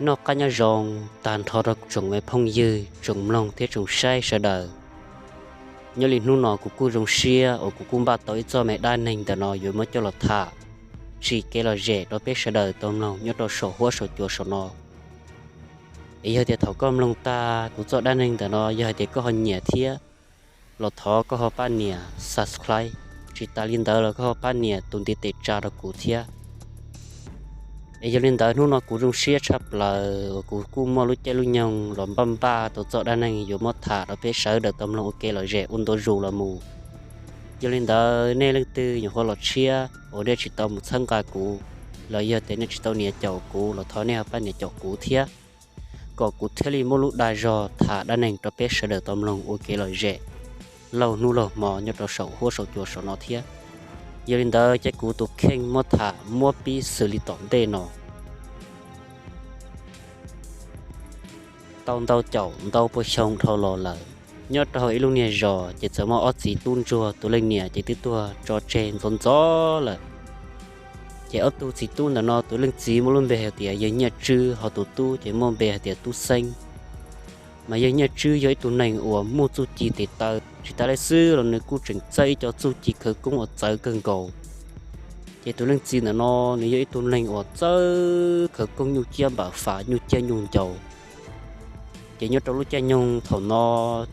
Noj qab nyob zoo tag nrho rau tsoom me phooj ywg, tsoom mloog thiab tsoom saib sawv daws. Nyob li hnub no kuv kuj zoo siab uas kuv kuj npaj tau ib txoj me dab neeg ntawm no yuav muab coj los tham, tsim kev lom zem rau peb sawv daws tau mloog nyob rau saum huab saum cua saum no. Es yog tias thaum koj mloog tag kuv txoj dab neeg ntawm no, yog hais tias koj ho nyiam thiab, los thov koj ho pab nias subscribe, tsis tas li ntawd los koj ho pab nias tus ntiv tes tsa rau kuv thiab. Es yog li ntawd hnub no kuv zoo siab tshaj plaws uas kuv kuj muaj lub caij lub nyoog los npaj npaj tau txoj dab neeg yuav muab tham rau peb sawv daws tau mloog ua kev lom zem ua ntu zus los mus. Yog li ntawd nej leej twg nyuam qhuav los tshiab uas nej tsis tau mus txhawb nqa kuv, los yog tias nej tsis tau nias caum kuv los thov nej ho pab nias caum kuv thiab, kom kuv thiaj li muaj lub dag zog tham dab neeg rau peb sawv daws tau mloog ua kev lom zem laug hnub laug hmo nyob rau saum huab saum cua saum no thiab. Yog li ntawd ces kuv tus kheej muab tham muab pib xws li tom ntej no. Tau ntau caum ntau pua xyoo dhau los lawm, nyob rau hauv ib lub niag zos ces txawm muaj ob txiv tub ntsuag, tus leej niam ces twb tuag tso tseg ntxov ntxov lawm. Ces ob tug txiv tub ntawm no tus leej txiv muaj lub npe hais tias yawg Nyiaj Tswb, ho tus tub ces muaj npe hais tias Tub Xeeb. Mas yawg Nyiaj Tswb yog ib tug neeg uas muaj txuj ci tes taw, tsis tas li xwb los nws kuj tseem txawj ib co txuj ci khawv koob uas txawv kawg nkaus. Ces tus leej txiv ntawm no nws yog ib tug neeg uas txawj khawv koob nyuj ciab npam fas, nyuj ciab nyuj ncaus. Ces nyob rau lub caij nyoog thaum no,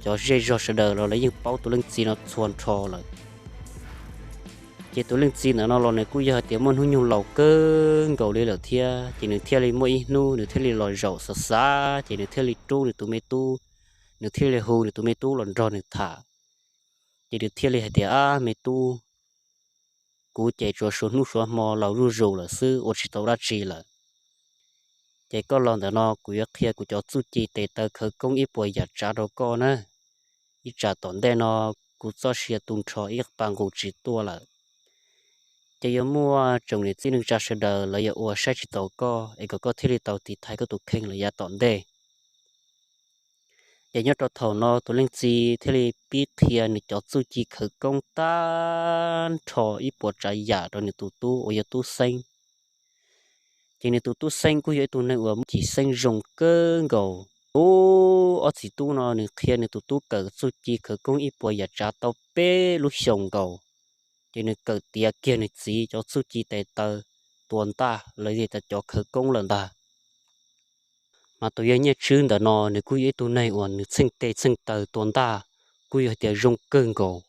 cov zej zog sawv daws los lawv yeej paub tus leej txiv no txhua nrho lawm. Ces tus leej txiv ntawm no los nws kuj yog hais tias muaj hnub nyoog laus kawg nkaus li lawm thiab, ces nws thiaj li muaj ib hnub nws thiaj li los zaum xav xav, ces nws thiaj li rub nws tus me tub, nws thiaj li hu nws tus me tub los nrog nws tham. Ces nws thiaj li hais tias, Ab me tub, kuv ces tsuas suav hnub suav hmo laus zuj zus lawm xwb, ua tsis tau dab tsi lawm. Ces koj los ntawm no kuv yuav qhia kuv cov txuj ci tes taw khawv koob ib puas yam tsav rau koj na. Ib tsam tom ntej no kuv txoj sia tu nrho ib pas nqus tsis tuaj lawm. Ces yuav muaj tsoom niam txiv neej tsa sawv daws lawv yuav ua saib tsis taus koj, es kom koj thiaj li tau tiv thaiv koj tus kheej lawm yav tom ntej. Ces nyob rau thaum no tus leej txiv thiaj li pib qhia nws cov txuj ci khawv koob tag nrho ib puas tsav yam rau nws tus tub uas yog Tub Xeeb. Ces nws tus Tub Xeeb kuj yog ib tug neeg uas muaj cim xeeb zoo kawg nkaus. Ub, ob txiv tub no nws qhia nws tus tub kawm txuj ci khawv koob ib puas yam tsav tau peb lub xyoos nkaus, ces nws kawm tiav kiag nws txiv cov txuj ci tes taw tua ntaj los yog tias cov khawv koob lawm ntag. Mas tus yawg Nyiaj Tswb ntawm no nws kuj yog ib tug neeg uas nws txheej tes txheej taw tua ntaj kuj yog tias zoo kawg nkaus.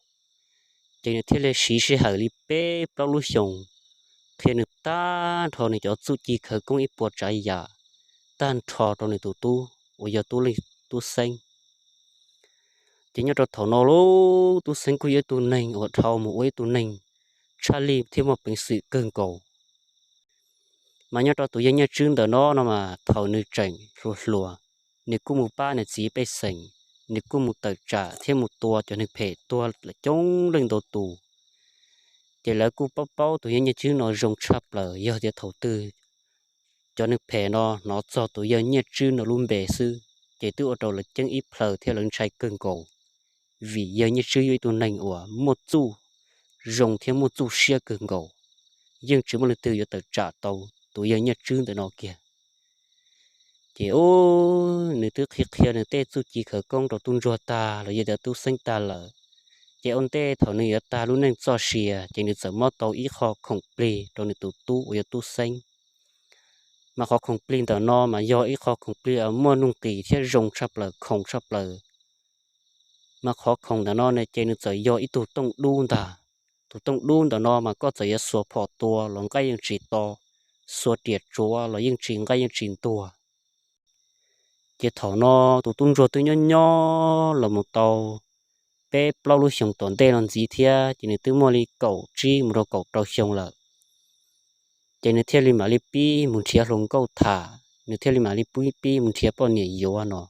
Ces nws thiaj li siv sij hawm li peb plaub lub xyoos qhia nws tag nrho nws cov txuj ci khawv koob ib puas tsav yam, tag nrho rau nws tus tub uas yog Tub Leej, Tub Xeeb. Ces nyob rau thaum no lauj, Tub Xeeb kuj yog ib tug neeg uas dhau mus ua ib tug neeg tshaj lij thiab muaj peev xwm kawg nkaus. Mas nyob rau tus yawg Nyiaj Tswb ntawm no no mas thaum nws tseem hluas hluas, nws kuj mus pab nws txiv pej xeem, nws kuj mus tawm tsam thiab mus tua cov neeg phem tuag lawm coob leej ntau tus. Ces lawv kuj paub paub tus yawg Nyiaj Tswb no zoo tshaj plaws, yog tias thaum twg cov neeg phem no hnov txog tus yawg Nyiaj Tswb no lub npe xwb, ces twb ua rau lawv ceeb ib plhaw thiab lawv ntshai kawg nkaus, vim yawg Nyiaj Tswb yog ib tug neeg uas muaj txuj zoo thiab muaj txuj siab kawg nkaus, yeej tsis muaj leej twg yuav tawm tsam tau tus yawg Nyiaj Tswb ntawm no kiag. Ces ub, nws twb qhia qhia nws tej txuj ci khawv koob rau tub ntsuag tag los yog tias tub xeeb tag lawm, ces ua ntej thaum nws yuav tag lub neej txoj sia ces nws txawm muab tau ib qho khoom plig rau nws tus tub uas yog tub xeeb. Mas qhov khoom plig ntawm no mas yog ib qho khoom plig muaj nuj nqis thiab zoo tshaj plaws, khoom tshaj plaws. Mas qhov khoom ntawm no ne ces nws txawm yog ib tug tooj dub ntag. Tus tooj dub ntawm no mas koj txawm yuav xuas phom tua los nqaij yeej tsis to, xuas riam tsuav los yeej tsis nqaij yeej tsis ntuag. Ces thaum no tus tub ntsuag twb nyob nyob los mus tau peb plaub lub xyoos tom ntej no ntxiv thiab, ces nws twb muaj li kaum tsib mus rau kaum rau xyoo lawm. Ces nws thiaj li mam li pib mus nrhiav hluas nkauj tham, nws thiaj li mam li pib pib mus nrhiav poj niam yuav no.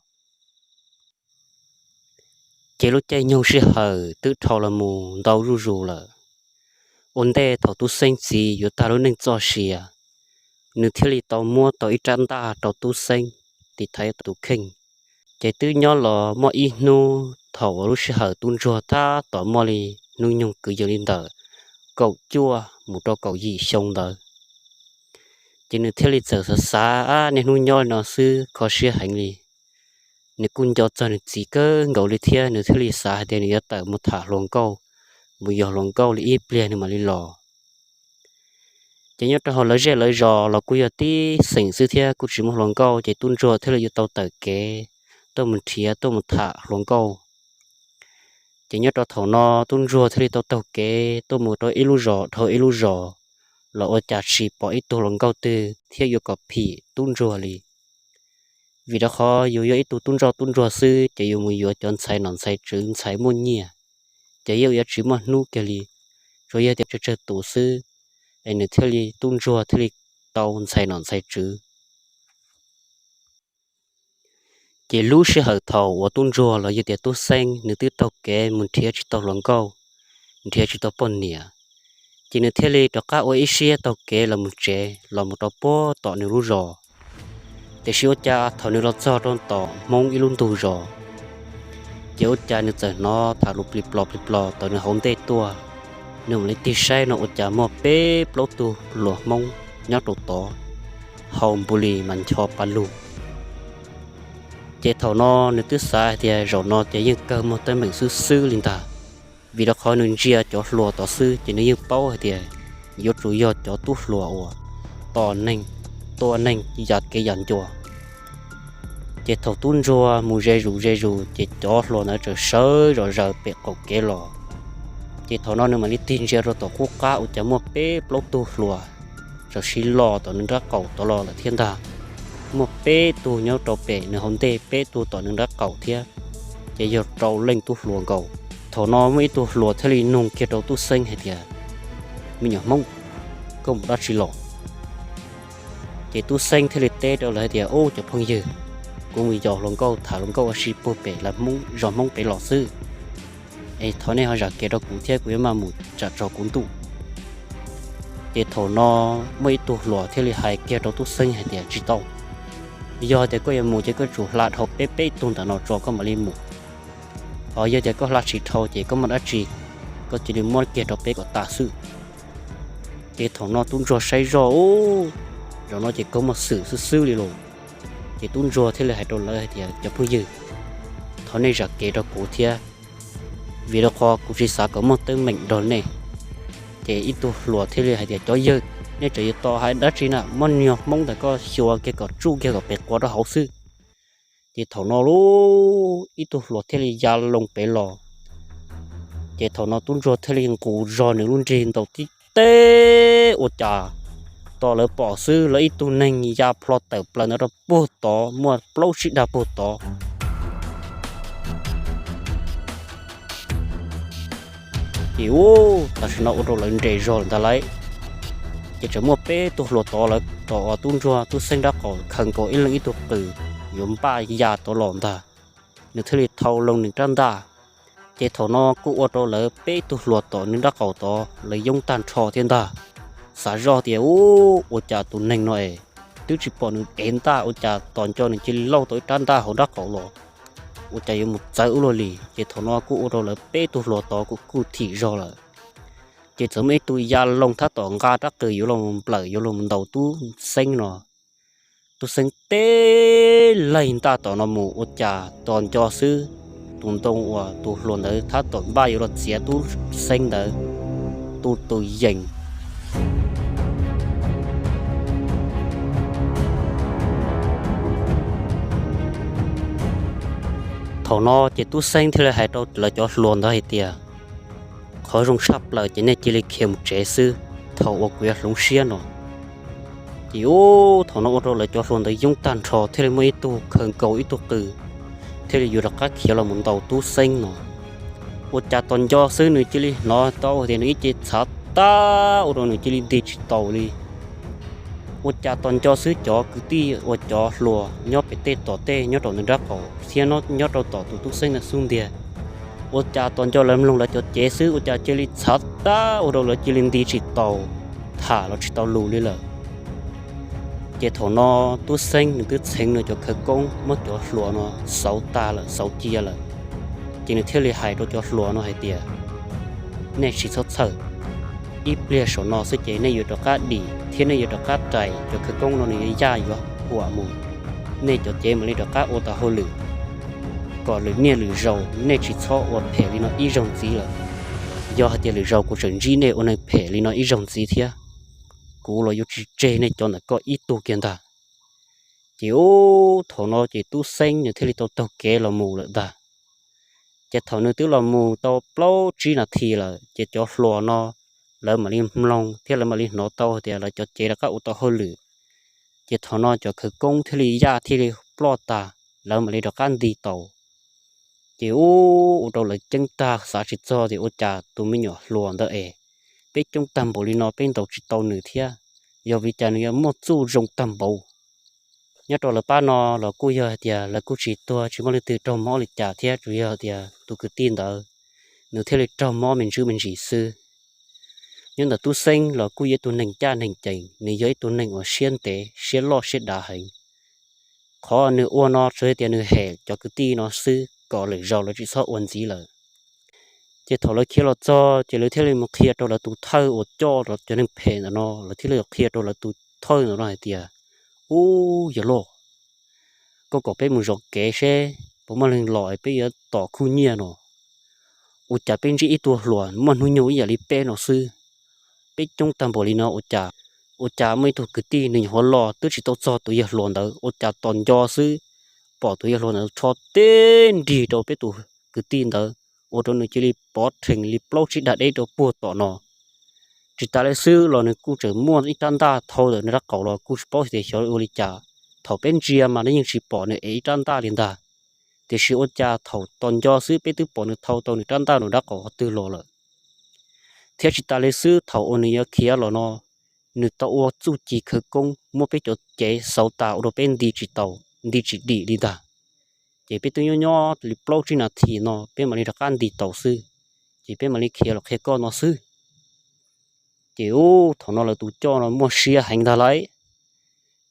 Ces lub caij nyoog sij hawm twb dhau los mus ntau zuj zus lawm. Ua ntej thaum tub xeeb txiv yuav tag lub neej txoj sia, nws thiaj li tau muab tau ib rab ntaj rau tub xeeb tiv thaiv tus kheej. Ces twb nyob los muaj ib hnub thaum uas lub sij hawm tub ntsuag tab tom muaj li hnub nyoog kwv yees li ntawm kaum cuaj mus rau kaum yim xyoo ntawd, Ces nws thiaj li txawm xav xav, ab, niaj hnub nyob li no xwb kho siab heev li. Nws kuj nco txog nws txiv kawg nkaus li thiab, nws thiaj li xav hais tias nws yuav tawm mus tham hluas nkauj, mus yos hluas nkauj li ib pliag nws mam li los. Ces nyob rau hauv lawv zej lawv zos los kuj yog tib xeem xwb thiab kuj tsis muaj hluas nkauj, ces tub ntsuag thiaj li yuav tau tawm kev tuaj mus nrhiav tuaj mus tham hluas nkauj. Ces nyob rau thaum no tub ntsuag thiaj li tau taug kev tuaj mus rau ib lub zos dhau ib lub zos, los ua cas tsis pom ib tug hluas nkauj twg thiab yuav kom phim tub ntsuag li. Vim rau qhov yus yog ib tug tub ntsoj tub ntsuag xwb ces yus mus yuav cov ntxhais nom ntxhais tswv ntxhais muaj nyiaj, ces yeej yuav tsis muaj hnub kiag li, tsuas yog tias tsawg tsawg tus xwb, es nws thiaj li, tub ntsuag thiaj li tau ntxhais nom ntxhais tswv. Ces lub sij hawm thaum uas tub ntsuag los yog tias tub xeeb nws twb taug kev mus nrhiav tsis tau hluas nkauj, nrhiav tsis tau poj niam, ces nws thiaj li rov qab ua ib siab taug kev los mus tsev los mus rau puag tom nws lub zos. Tiam sis ua cas thaum nws los txog rau tom Hmoob ib lub ntug zos, ces ua cas nws txawm hnov tham lus plig plos plig plos tom nws hauv ntej tuaj. Nws mam li tig saib no ua cas muaj peb plaub tug hluas Hmoob nyob rau tod, haus npu lis mas ncho pa lug. Ces thaum no nws twb xav hais tias zaum no ces yeej kawg muaj teeb meem xwb xwb li ntag, vim rau qhov nws ntsia cov hluas tod xwb ces nws yeej paub hais tias yuav tsum yog cov tub hluas uas tos neeg, tua neeg yam kev yam ncua. Ces thaum tub ntsuag mus ze zus ze zus ces cov hluas ntawd txawm sawv zom zaws pem qaum kev los. Ces thaum no nws mam li tig ntsia rau tom qub qab ua cas muaj peb plaub tug hluas txawm sib los tom nws nrab qaum tod los lawm thiab ntag. Muaj peb tug nyob rau pem nws hauv ntej, peb tug tom nws nrab qaum thiab, ces yog rau leej tub hluas nkaus. Thaum no muaj ib tug hluas thiaj li nug kiag rau tub xeeb hais tias, me nyuam Hmoob, koj mus dab tsi los? Ces tub xeeb thiaj li teb rau lawv hais tias, ub, cov phooj ywg, kuv mus yos hluas nkauj tham hluas nkauj ua si puag pem lawv zos Hmoob pem los xwb, es thov nej ho zam kev rau kuv thiab kuv yuav maj mus tsam tsaus kuv ntuj. Ces thaum no muaj ib tug hluas thiaj li hais kiag rau tub xeeb hais tias, tsis tau, yog tias koj yuav mus ces koj tsum hla dhau peb peb tug ntawm no tso koj mam li mus. Ho yog tias koj hla tsis dhau ces koj muaj dab tsi koj cia li muab kiag rau peb kom tas xwb. Ces thaum no tub ntsuag saib zoj, ub, zaum no ces kawg muaj xwm xwb xwb li lauj. Ces tub ntsuag thiaj li hais rau lawv hais tias, cov phooj ywg, thov nej zam kev rau kuv thiab, vim rau qhov kuv tsis xav kom muaj teeb meem nrog nej. Ces ib tug hluas thiaj li hais tias, cov yawg, nej tseem yuav tos hais dab tsi na, muab niag Hmoob ntawm koj xyuas kiag kom tsuj kiag kom pes quav rau hauv xwb. Ces thaum no lub ib tug hluas thiaj li ya loo pem los. Ces thaum no tub ntsuag thiaj li nqus zog nws lub nrig ntaus tib teb ua cas tos lawv pom xwb, lawv ib tug neeg ya plho tawm plaws ntawd rau puag tod, muaj plaub tsib dag puag tod. Ces ub, tam sim no ua rau lawv nres zog lawm ntag lauj. Ces tseem muaj peb tug hluas tod lawv tom uas tub ntsuag tub xeeb nrab qaum khaws nkaus ib leeg ib tug qws yuav npaj ya tod los ntag. Nws thiaj li thau loo nws rab ntaj. Ces thaum no kuj ua rau lawv peb tug hluas tom nws nrab qaum tod lawv yoob tag nrho thiab ntag. Xav zoj tias, ub, ua cas tus neeg no es twb tsis pom nws ev ntaj ua cas tos nco nws cia li lauj tau ib rab ntaj hauv nrab qaum los, ua cas yuav mus txawv ub luaj li. Ces thaum no kuj ua rau lawv peb tug hluas tod kuj kuj thim zog lawm. Ces txawm muaj ib tug ya loo thab tom nqa rab qws yuav los nplawm yuav los ntaus tub xeeb no. Tub xeeb teb laig ntaj tom no mus ua cas tos nco xwb, tus ntoo uas tus hluas ntawd thab tom npaj yuav los txiav tub xeeb ntawd tu tus yees. Thaum no ces tub xeeb thiaj li hais rau lawv cov hluas ntawd hais tias, qhov zoo tshaj plaws ces nej cia li khiav mus tsev xwb, thaum uas kuv yuav hloov siab no. Ces ub, thaum no ua rau lawv cov hluas ntawd yoob tag nrho thiaj li muaj ib tug khaws nkaus ib tug qws thiaj li yuav rov qab khiav los mus ntaus tub xeeb no. Ua cas tos nco xwb nws cia li hnov tau tias nws ib ce txhav tag ua rau nws cia li nti tsis taus li. Ua cas tos nco xwb cov kwv tij uas cov hluas nyob pem tej tom tej nyob rau nws nrab qaum thiab nyob rau tom tus tub xeeb ntawd xub ntiag, ua cas tos nco lawv mloog lawv cov cev xwb ua cas cia li txhav tag ua rau lawv cia li nti tsis taus, tham los tsis tau lus li lawm. Ces thaum no tub xeeb nws twb txheev nws cov khawv koob muab cov hluas no xauv tag lawm xauv cia lawm, ces nws thiaj li hais rau cov hluas no hais tias, nej tsis txhob txhawj, ib pliag saum no xwb ces nej yuav rov qab dim thiab nej yuav rov qab rais, cov khawv koob no nws yuav yaj yuav huam mus. Nej cov cev mam li rov qab ua tau hauj lwm kom lwm niaj lwm zaus nej tsis txhob ua phem li no ib zaug ntxiv lawm. Yog hais tias lwm zaus kuv tseem ntsib nej ua neeg phem li no ib zaug ntxiv thiab, kuv los yuav tsis tseg nej cov ntawm koj ib tug kiag ntag. Ces ub, thaum no ces tub Xeeb nws thiaj li tau taug kev los mus lawm ntag. Ces thaum nws twb los mus tau plaub tsib nas this lawm ces cov hluas no lawv mam li mloog thiab lawv mam li hnov tau hais tias lawv cov cev rov qab ua tau hauj lwm. Ces thaum no cov khawv koob thiaj li yaj thiaj li ploj tas, lawv mam li rov qab nti taus. Ces ub, ua rau lawv ceeb tag xav tsis txog tias ua cas tus me nyuam hluas ntawd es peb coob tag npaum li no peb ntaus tsis tau nws thiab, yog vim li cas nws yuav muaj txuj zoo tag npaum. Nyob rau lawv pab no los kuj yog hais tias lawv kuj tsis tuag tsis muaj leej twg raug mob li cas thiab, tsuas yog tias tus kwv tij ntawd nws thiaj li raug mob me ntsis me ntsis xwb. Nyob ntawm tub Xeeb los kuj yog ib tug neeg ncaj neeg cees, nws yog ib tug neeg uas siab ntev siab loj siab dav heev. Qhov nws ua no tsuas yog tias nws hem cov kwv tij no xwb kom lwm zaus lawv tsis txhob ua ntxiv lawm. Ces thaum lawv khiav los txog ces lawv thiaj li mus qhia rau lawv tus thawj uas coj cov neeg phem ntawm no, lawv thiaj li qhia rau lawv tus thawj ntawm no hais tias, ub, yawg loj, koj kom peb mus zov kev seb puas muaj leej los peb yuav tom khuj nyiaj no. Ua cas peb ntsib ib tug hluas muaj hnub nyoog ib yam li peb no xwb, peb coob tag npaum li no ua cas, ua cas muaj ib tug kwv tij nws nyuam qhuav los twb tsis tau txog tus yawg hluas ntawd ua cas tos nco xwb, pom tus yawg hluas ntawd rho teb nrig rau peb tus kwv tij ntawd, ua rau nws cia li pov rhees li plaub tsib dag deb rau puag tom no. Tsis tas li xwb los nws kuj tseem muaj ib rab ntaj thau ntawm nws rab qaum los kuj tsis paub tias xyov ua li cas. Thaum peb ntsia mas nws yeej tsis pom nws ev ib rab ntaj li ntag, tiam sis ua cas thaum tos nco xwb peb twb pom nws thau tau nws rab ntaj nws rab qaum qhov twg los lawm. Thiab tsis tas li xwb, thaum uas nws yuav khiav los no, nws tau ua txuj ci khawv koob muab peb cov cev xauv tas ua rau peb nti tsis tau, nti tsis dim li ntag. Ces peb twb nyob nyob li plaub tsib nas this no peb mam li rov qab nti tau xwb, ces peb mam li khiav los qhia koj no xwb. Ces ub, thaum no lawv tus coj no muaj siab heev ntag lauj.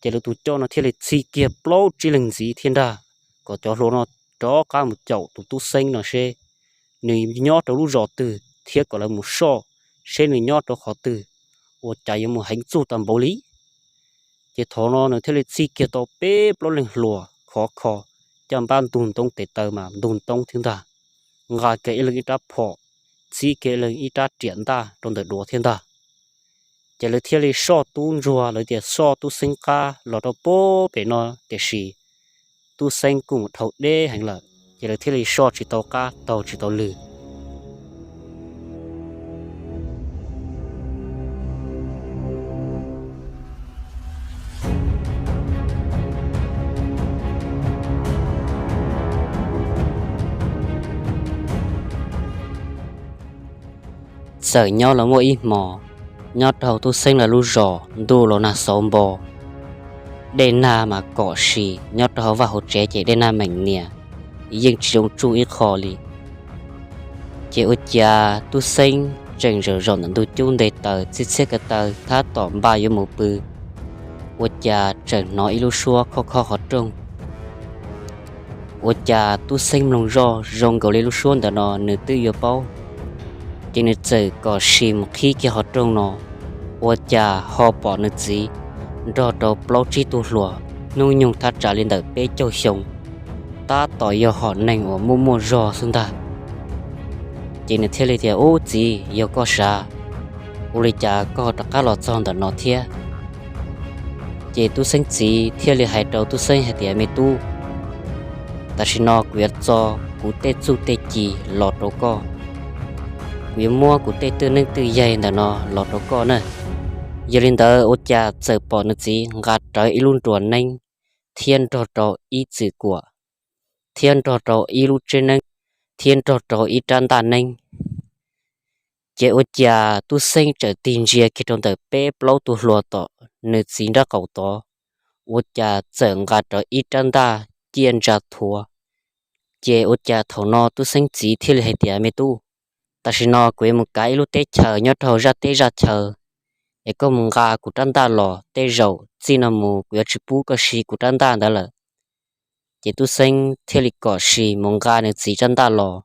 Ces lawv tus coj no thiaj li txhij kiag plaub tsib leeg ntxiv thiab ntag, kom cov hluas no rov qab mus caum tus tub Xeeb no seb nws nyob rau lub zos twg thiab kom lawv mus soj seb nws nyob rau qhov twg, ua cas yuav mus heev txuj tag npaum li. Ces thaum no nws thiaj li txhij kiag tau peb plaub leeg hluas khov kho, caj npab ntug ntoob tes taw mas ntug ntoob thiab ntag, nqa kiag ib leeg ib rab phom, txhib kiag ib leeg ib rab riam ntaj rau ntawm duav thiab ntag. Ces lawv thiaj li soj tub ntsuag, lawv tias soj tub Xeeb qab los rau puag pem no, tiam sis tub Xeeb kuj mus dhau deb heev lawm, ces lawv thiaj li soj tsis tau qab taug tsis tau lw. Txawm nyob los muaj ib hmo, nyob rau tub Xeeb lawv lub zos ntuj los nag xauv npo, dej nag mas kom sis nyob rau hauv vaj hauv tsev ces dej nag meem nias, yeej tsis zoo tsuj ib qho li. Ces ua cas tub Xeeb tseem zaum zaum ntawm ntug cub nte taws txhiab txhiab ko taw tab tom npaj yuav mus pw, ua cas tseem hnov ib lub suab khob khob qhov rooj. Ua cas tub Xeeb mloog zoj zoo nkaus li lub suab ntawm no nws twb yuav paub. Ces nws txawm kom sis mus qhib kiag qhov rooj no, ua cas ho pom nws txiv nrog rau plaub tsib tug hluas hnub nyoog thaj tsam li ntawm peb caug xyoo, tab tom yog hom neeg uas muaj muaj zog xwb ntag. Ces nws thiaj li tias, Ub txiv, yog koj sav, ua li cas koj rov qab los txog ntawm no thiab? Ces tub Xeeb txiv thiaj li hais rau tub Xeeb hais tias, Me tub, tam sim no kuv yuav txo kuv tej txuj tej ci los rau koj. Kuv yuav muab kuv tej twj neeb twj yaig ntawm no los rau koj na. Yog li ntawd ua cas txawm pom nws txiv nqa rawv ib lub nruas neeb thiab nrog rau ib txwm kuam thiab nrog rau ib lub tsev neeb thiab nrog rau ib rab ntaj neeb. Ces ua cas tub Xeeb txawm tig ntsia kiag rau ntawm peb plaub tug hluas tom nws txiv nraub qaum tod, ua cas txawm nqa rawv ib rab ntaj ciaj ntsa thuav. Ces ua cas thaum no tub Xeeb txiv thiaj li hais tias, Me tub, tam sim no kuv yuav mus kav ib lub teb chaws nyob rau zaj teb zaj chaw, es koj mus nqa kuv rab ntaj los, tej zaum txij no mus kuv yuav tsis pub koj siv kuv rab ntaj ntawd lawm. Ces tub Xeeb thiaj li kom sis mus nqa nws txiv rab ntaj los.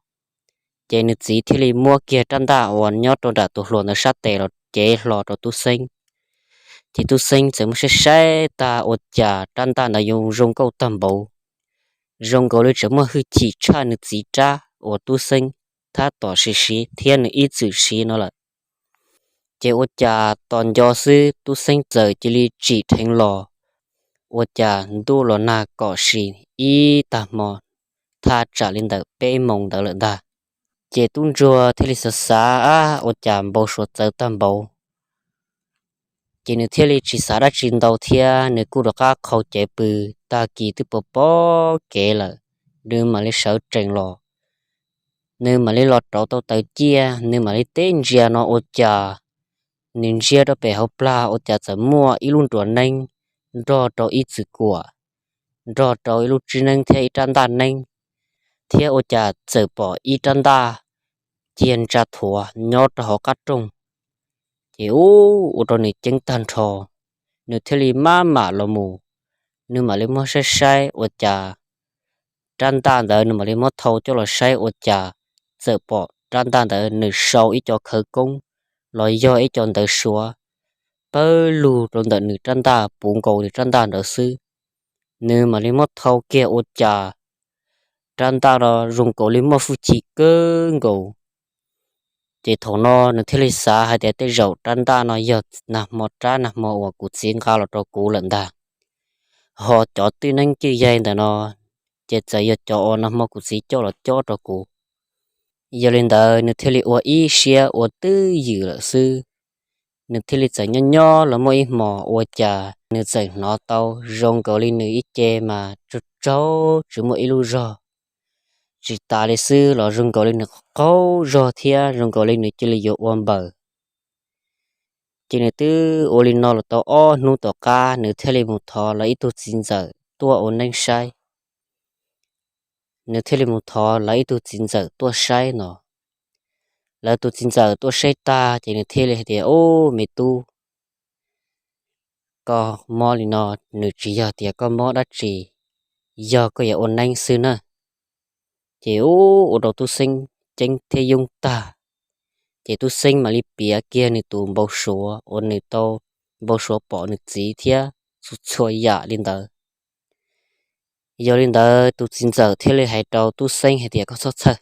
Ces nws txiv thiaj li muab kiag rab ntaj uas nyob rau nram tus hluas ntawd sab tes los cev hlo rau Tub Xeeb. Ces Tub Xeeb txawm muab saib saib tag ua cas rab ntaj ntawd yuav zoo nkauj tag npaum, zoo nkaus li tseem muaj hwj chim tshaj nws txiv rab uas Tub Xeeb tab tom siv siv thiab nws ib txwm siv no lawm. Ces ua cas tos nco xwb Tub Xeeb txawm cia li tsim dheev los, ua cas ntuj los nag kom sim ib tag hmo, thaj tsam li ntawm peb moos ntawd lawm ntag. Ces tub ntsuag thiaj li xav xav, ab, ua cas npau suav txawv tag npaum. Ces nws thiaj li tsis xav dab tsi ntau thiab, nws kuj rov qab qhau cev pw. Tag kis twb pom pom kev lawm, nws mam li sawv tsees los, nws mam li los rauv tau taws ciaj, nws mam li teb ntsia no ua cas nws ntsia rau pem hauv plag ua cas txawm muaj ib lub nruas neeb nrog rau ib txwm kuam, nrog rau ib lub tsib neeb thiab ib rab ntaj neeb, thiab ua cas txawm pom ib rab ntaj cia ntsa thuav nyob rau hauv qab rooj. Ces ub, ua rau nws ceeb tag nrho, nws thiaj li maj mam los mus, nws mam li muab saib saib ua cas rab ntaj ntawd, nws mam li muab thau coj los saib ua cas txawm pom rab ntaj ntawd nws sau ib co khawv koob los yog ib co ntawv suav pawg lug rau ntawm nws rab ntaj puv nkaus nws rab ntaj ntawd xwb. Nws mam li muab thau kiag ua cas rab ntaj no zoo nkaus li muaj hwj chim kawg nkaus. Ces thaum no nws thiaj li xav hais tias tej zaum rab ntaj no yog nag hmo rab nag hmo uas kuv txiv nqa los rau kuv lawm ntag, ho cov twj neeb cwj yaig ntawm no ces txawm yog cov uas nag hmo kuv txiv coj los cob rau kuv. Yog li ntawd nws thiaj li ua ib siab ua twj ywm lawm xwb. Nws thiaj li txawm nyob nyob los muaj ib hmos ua cas nws txawm hnov tau zoo nkaus li nws ib ce mas tsaug tsaug tsis muaj ib lub zog. Tsis tas li xwb los zoo nkaus li nws qaug zog thiab zoo nkaus li nws cia li yuav ua npaws. Ces nws twb ua li no los tau ob hnub tom qab, nws thiaj li mus thov lawv ib tug txiv ntxawm tuaj ua neeb saib. Nws thiaj li mus thov lawv ib tug txiv ntxawm tuaj saib no. Lawv tus txiv ntxawm tuaj saib tag ces nws thiaj li hais tias, Ub, me tub, koj mob li no, nws tsis yog tias koj mob dab tsi, yog koj yuav ua neeb xwb na. Ces ub, ua rau Tub Xeeb ceeb thiab yoob tag. Ces Tub Xeeb mam li piav kiag nws tus npau suav uas nws tau npau suav pom nws txiv thiab txhua txhua yam li ntawd. Yog li ntawd tus txiv ntxawm thiaj li hais rau Tub Xeeb hais tias, Koj txhob txhawj,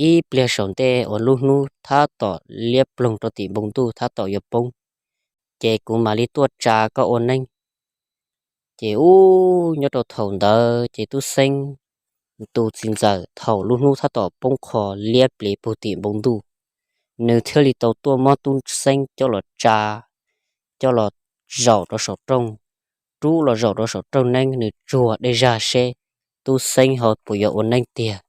ib pliag saum ntej uas lub hnub tab tom liab ploog rau tim npoo ntuj tab tom yuav poob, ces kuv mam li tuaj tsa koj ua neeb. Ces ub, nyob rau thaum ntawd ces Tub Xeeb tus txiv ntxawm thaum lub hnub tab tom poob qho liab pliv puag tim npoo ntuj, nws thiaj li tau tuaj muab Tub Xeeb coj los tsa, coj los zaum rau saum rooj, rub los zaum rau saum rooj neeb, nws tsuag dej zag seb Tub Xeeb ho puas yuav ua neeb tiag.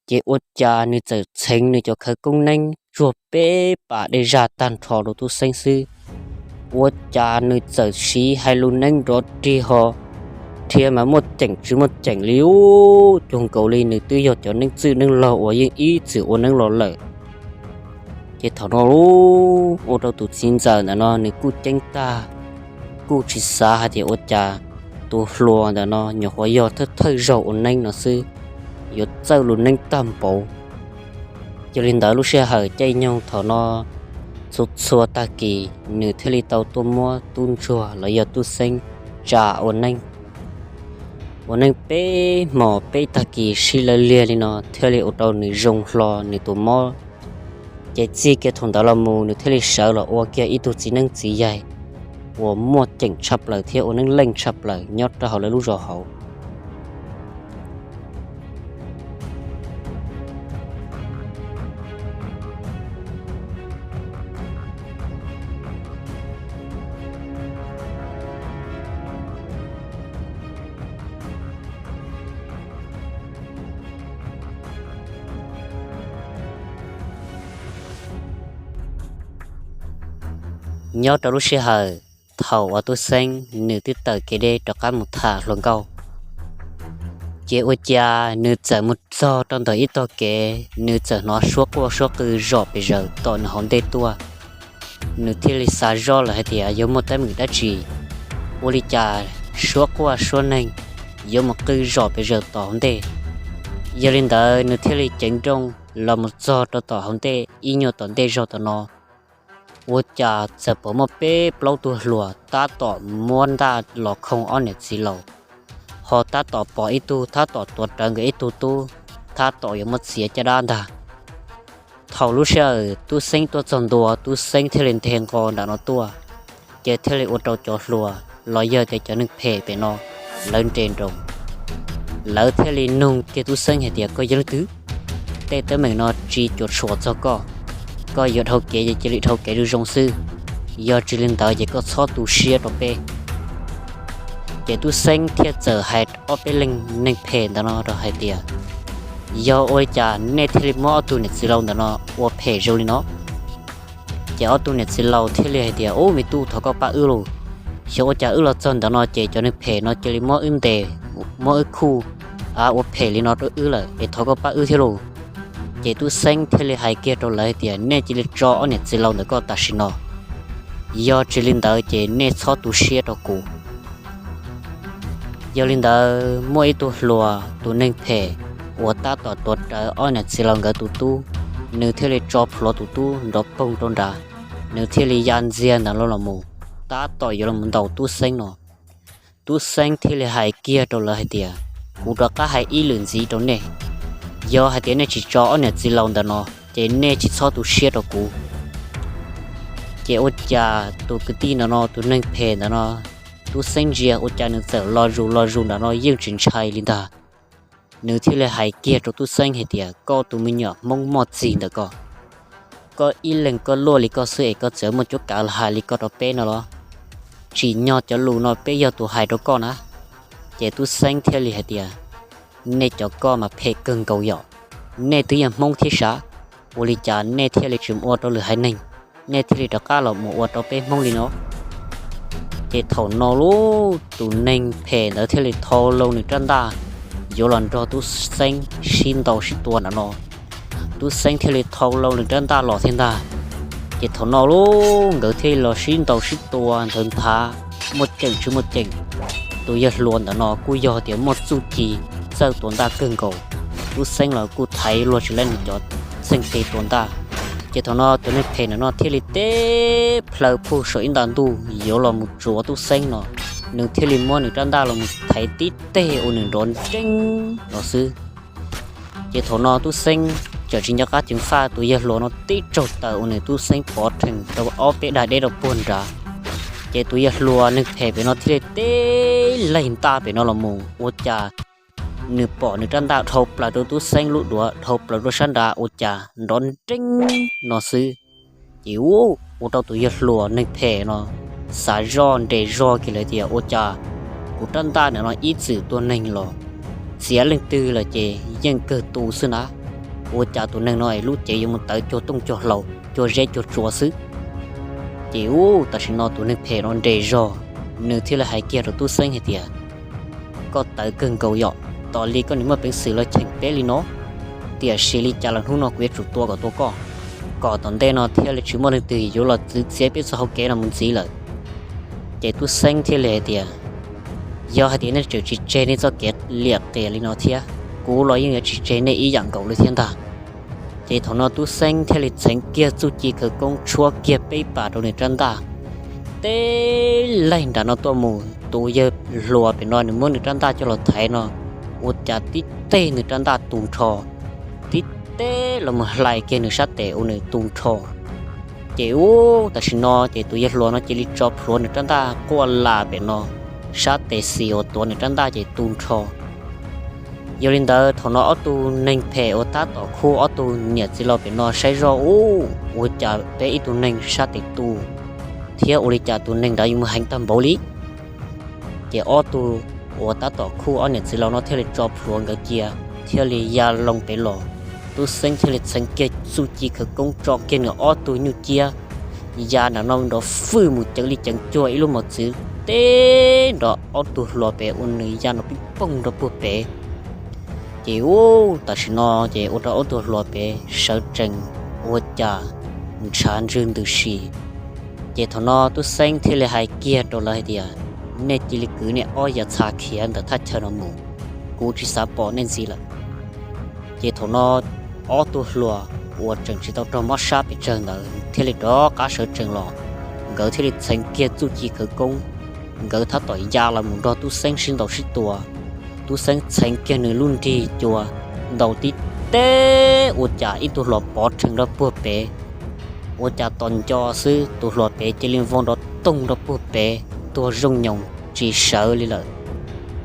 Ces ua cas nws txawm txheev nws cov khawv koob neeb tsuag peb pas dej zag tag nrho rau Tub Xeeb xwb, ua cas nws txawm siv hais lus neeb nrov rig ho, thiab mas muaj ceem tsis muaj ceem li ub, cuag nkaus li nws twb yog cov neeb txwj neeb laug uas yeej ib txwm ua neeb los lawm. Ces thaum no ub, ua rau tus txiv ntxawm ntawm no nws kuj ceeb tag, kuj tsis xav hais tias ua cas tus hluas ntawm no nyuam qhuav yog thawj thawj zaug ua neeb no xwb, yuav txawj lus neeb tag npaum. Yog li ntawd lub sij hawm caij nyoog thaum no, txhua txhua tag kis nws thiaj li tau tuaj muab tub ntsuag los yog Tub Xeeb tsa ua neeb. Ua neeb peb hmos peb tag kis sib law liag li no thiaj li ua rau nws zoo hlo nws tus mob. Ces txij kiag thaum ntawd los mus nws thiaj li sawv los ua kiag ib tug txiv neeb txiv yaig uas muaj ceem tshaj plaws thiab ua neeb leej tshaj plaws nyob rau hauv lawv lub zos hauv. Nyob rau lub sij hawm thaum uas Tub Xeeb nws twb tawm kev deb rov qab mus tham hluas nkauj, ces ua cas nws txawm mus txog rau ntawm ib tog kev, nws txawm hnov suab quaj suab qw zom pes zaws tom nws hauv ntej tuaj. Nws thiaj li xav zoj lawm hais tias yuav muaj teeb meem dab tsi, ua li cas suab quaj suab neeg yuav mus qw zom pes zaws tom hauv ntej. Yog li ntawd nws thiaj li ceev nrooj los mus txog rau tom hauv ntej ib nyuag tom ntej zog tom no. Ua cas txawm pom muaj peb plaub tug hluas tab tom muab ntaj los khoo ob niam txiv laus, ho tab tom pom ib tug tab tom tuav rawv nkawd ib tug tub, tab tom yuav muab txiav caj dab ntag. Thaum lub sij hawm Tub Xeeb tuaj txog ntua, Tub Xeeb thiaj li nthe nqos nram no tuaj, ces thiaj li ua rau cov hluas los yog tias cov neeg phem pem no, lawv nres nroos. Lawv thiaj li nug kiag Tub Xeeb hais tias, koj yog leej twg? Tej teeb meem no tsis cuam tshuam txog koj. Koj yuav dhau kev ces cia li dhau kev zoo zoo xwb, yog tsis li ntawd ces koj txhob tu siab rau peb. Ces Tub Xeeb thiaj txawm hais ob peb leeg neeg phem ntawd no rau hais tias, yog ua li cas nej thiaj li muab ob tug niam txiv laus ntawm no ua phem zoo li no? Ces ob tug niam txiv laus thiaj li hais tias, ub, me tub, thov koj pab wb lauj. Xyov ua cas wb los txog ntawm no ces cov neeg phem no cia li muab wb ntes, muab wb khuj, ua phem li no rau wb lawm es thov koj pab wb thiab lauj. Ces Tub Xeeb thiaj li hais kiag rau lawv hais tias, nej cia li tso ob niam txiv laus ntawm ko tam sim no, yog tsis li ntawd ces nej txhob tu siab rau kuv. Yog li ntawd muaj ib tug hluas tus neeg phem uas tab tom tuav rawv ob niam txiv laus nkawd tus tub, nws thiaj li tso plhuav tus tub nrov poog rau nrad, nws thiaj li ya ntxiag ntawm no los mus, tab tom yuav los ntaus Tub Xeeb no. Tub Xeeb thiaj li hais kiag rau lawv hais tias, kuv rov qab hais ib lwm ntxiv rau nej, yog hais tias nej tsis tso ob niam txiv laus ntawm no ces nej tsis txhob tu siab rau kuv. Ces ua cas tus kwv tij ntawm no, tus neeg phem ntawm no, Tub Xeeb ntsia ua cas nws txawm los zus los zus nram no yeej tsis ntshai li ntag. Nws thiaj li hais kiag rau Tub Xeeb hais tias, koj tus me nyuam Hmoob moj txig ntawm ko, koj ib leeg koj luaj li koj xwb es koj txawm muaj cuab kav los hais li koj rau peb no los? Tsim nyog cov lus no peb yog tus hais rau koj na. Ces Tub Xeeb thiaj li hais tias, nej cov koj mas phem kawg nkaus yom, nej twb yog Hmoob thiab sav, ua li cas nej thiaj li tsis mus ua rau lwm haiv neeg, nej thiaj li rov qab los mus ua rau peb Hmoob li no? Ces thaum no lauj, tus neeg phem ntawd thiaj li thau loo nws rab ntaj yuav los nrog Tub Xeeb sib ntaus sib tua nram no. Tub Xeeb thiaj li thau loo nws rab ntaj los thiab ntag. Ces thaum no lauj, nkawd thiaj li los sib ntaus sib tua nthawv nthav, muaj ceem tsis muaj ceem. Tus yawg hluas ntawm no kuj yog tias muaj txuj ci txawj tua ntaj kawg nkaus, Tub Xeeb los kuj thaiv luag tsis laib nws cov txeeg tes tua ntaj. Ces thaum no tus neeg phem ntawm no thiaj li teb plaws phuj saum ib nta ntuj yuav los mus tsuav Tub Xeeb no, nws thiaj li muab nws rab ntaj los mus thaiv tib teg ua nws nrov nreeb no xwb. Ces thaum no Tub Xeeb txawm tsis nco qab ceev faj, tus yawg hluas no tib tsaug taws ua nws Tub Xeeb pov rhees rau ob peb dag deb rau puag nrad. Ces tus yawg hluas neeg phem pem no thiaj li teb laig ntaj pem no los mus, ua cas nws pom nws rab ntaj dhau plaws rau Tub Xeeb lub duav, dhau plaws rau sab nrad ua cas nrov nreeb no xwb. Ces ua rau tus yawg hluas neeg phem no xav zoj nres zog kiag lawm tias, ua cas kuv rab ntaj ntawm no ib txwm tua neeg los txiav leej twg lawm ces yeej kawg tu xwb na. Ua cas tus neeg no es lub cev yuav mus tawv cuag tooj cuag hlau, cuag zeb cuag tsua xwb. Ces ub, tam sim no tus neeg phem no nres zog, nws thiaj li hais kiag rau Tub Xeeb hais tias, koj tawv kawg nkaus yom, tos li koj niam muaj peev xwm los cheem peb li no, tiam sis li cas los hnub no kuv yuav tsum tua kom tua koj, kom tom ntej no thiaj li tsis muaj leej twg yuav los txwv txiav peb txoj hau kev no mus ntxiv lawm. Ces Tub Xeeb thiaj li hais tias, yog hais tias nej tseem tsis tseg nej txoj kev liam qias li no thiab, kuv los yeej yuav tsis tseg nej ib yam nkaus li thiab ntag. Ces thaum no Tub Xeeb thiaj li txheev kiag txuj ci khawv koob tshuab kiag peb pas rau nws rab ntaj, teb laig nram no tuaj mus, tus yawg hluas pem no nws muab nws rab ntaj coj los thaiv no, ua cas tib teg nws rab ntaj tu nrho, tib teg los mus hlais kiag nws sab tes ua nws tu nrho. Ces ub, tam sim no ces tus yawg hluas no cia li tso plhuav nws rab ntaj quaj las pem no, sab tes xis uas tuav nws rab ntaj ces tu nrho. Yog li ntawd thaum no ob tug neeg phem uas tab tom khuj ob tug niam txiv laus pem no saib zoj, ub, ua cas peb ib tug neeg sab tes tu, thiab ua li cas tus neeg ntawd yuav mus heev tag npaum li. Ces ob tug uas tab tom khuj ob niam txiv laus no thiaj li tso plhuav nkawd cia, thiaj li ya loo pem los. Tub Xeeb thiaj li txheev kiag txuj ci khawv koob tso kiag nws ob tug nyuj ciab, ya nram no nrov fwj mus ceev li ceev cuag ib lub mos txwv, teb nrov ob tug hluas pem ua nws ya nrov pib poog nrov puag pem. Ces ub, tam sim no ces ua rau ob tug hluas pem sawv tsees, ua cas ntshav ntswg ntws si. Ces thaum no Tub Xeeb thiaj li hais kiag rau lawv hais tias, nej cia li kwv nej ob yav txha khiav ntawm thaj chaw no mus, kuv tsis xav pom nej ntxiv lawm. Ces thaum no ob tug hluas uas tseem tsis tau raug mob sab pes tsawg ntawd thiaj li rov qab sawv tsees los. Nkawd thiaj li txheev kiag txuj ci khawv koob, nkawd tab tom ya los mus nrog tub xeeb sib ntaus sib tua. Tub xeeb txheev kiag nws lub nrig cua, ntaus tib teg ua cas ib tug hluas pov rhees rau puag pem. Ua cas tos nco xwb tus hluas pem cia li vau nrov toog rau puag pem, tuag zoo nyoos tsis sawv li lawm.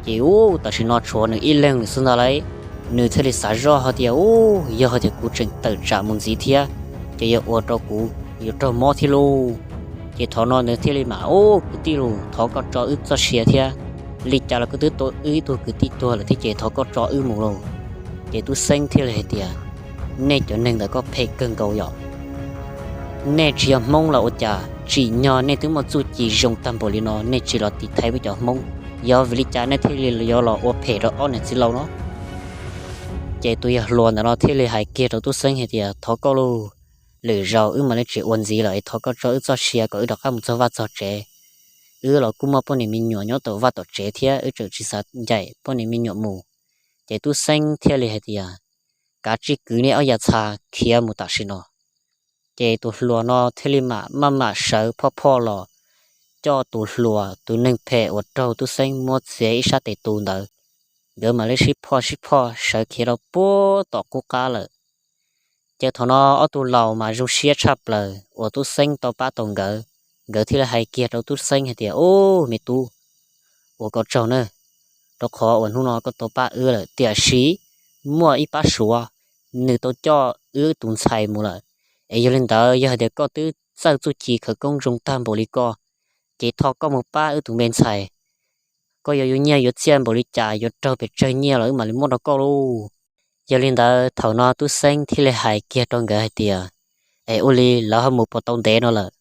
Ces ub, tam sim no tshuav nws ib leeg xwb ntag lauj. Nws thiaj li xav zoj hais tias, ub, yog hais tias kuv tseem tawm tsam mus ntxiv thiab, ces yog ua rau kuv yuav raug mob thiab lauj. Ces thaum no nws thiaj li mam, ub, kwv tij lauj, thov koj tso wb txoj sia thiab. Li cas los koj twb tua wb ib tug kwv tij tuag lawm thiab ces thov koj tso wb mus lauj. Ces tub xeeb thiaj li hais tias, nej cov neeg ntawm koj phem kawg nkaus yom. Nej tsis yog Hmoob los ua cas, tsim nyog nej twb muaj txuj ci zoo tag npaum li no nej tsis los tiv thaiv peb cov Hmoob, yog vim li cas nej thiaj li yuav los ua phem rau ob niam txiv laus no? Ces tus yawg hluas ntawm no thiaj li hais kiag rau tub xeeb hais tias, thov koj lauj, lwm zaus wb mam li tsis ua ntxiv lawm es thov koj tso wb txoj sia kom wb rov qab mus txog vaj txog tsev. Wb los kuj muaj poj niam me nyuam nyob tom vaj tom tsev thiab wb tseem tsis xav ncaim poj niam me nyuam mus. Ces tub xeeb thiaj li hais tias, kav tsij kwv nej ob yav txha khiav mus tam sim no. Ces tus hluas no thiaj li mam maj mam sawv phoj phoj los coj tus hluas tus neeg phem uas raug tub xeeb muab txiav ib sab tes tus ntawd, nkawd mam li sib phoj sib phoj sawv khiav rau puag tom qub qab lawm. Ces thaum no ob tug laus mas zoo siab tshaj plaws uas tub xeeb tau pab tau nkawd. Nkawd thiaj li hais kiag rau tub xeeb hais tias, ub, me tub, ua koj tsaug na, rau qhov uas hnub no koj tau pab wb lawm, tiam sis muaj ib pab suav nws tau coj wb tus ntxhais mus lawm. Es yog li ntawd yog hais tias koj twb txawj txuj ci khawv koob zoo tag npaum li koj, ces thov koj mus pab wb tus me ntxhais. Koj yuav yuav nyiaj yuav txiaj npaum li cas, yuav raug pes tsawg nyiaj los wb mam li muab rau koj lauj. Yog li ntawd thaum no tub xeeb thiaj li hais kiag rau nkawd hais tias, es ua li lawv ho mus puas tau ntev no lawm?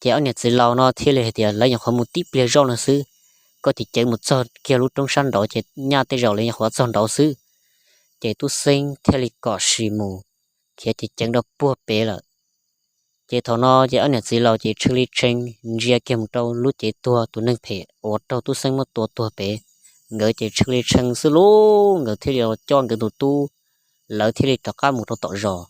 Ces ob niam txiv laus no thiaj li hais tias, lawv nyuam qhuav mus tib pliag zoj no xwb, koj ceev ceev mus txog kiag lub roob sab nraud ces nyaj tej zaum lawv nyuam qhuav txog nraud xwb. Ces tub xeeb thiaj li kom sim mus khiav ceev ceev rau puag pem lawm. Ces thaum no ces ob niam txiv laus ces tshee li tshee ntsia kiag mus rau lub cev tuag tus neeg phem uas raug tub xeeb muab tua tuag pem. Nkawd ces tshee li tshee xwb lauj, nkawd thiaj li los coj nkawd tus tub, lawv thiaj li rov qab mus rau tom zos.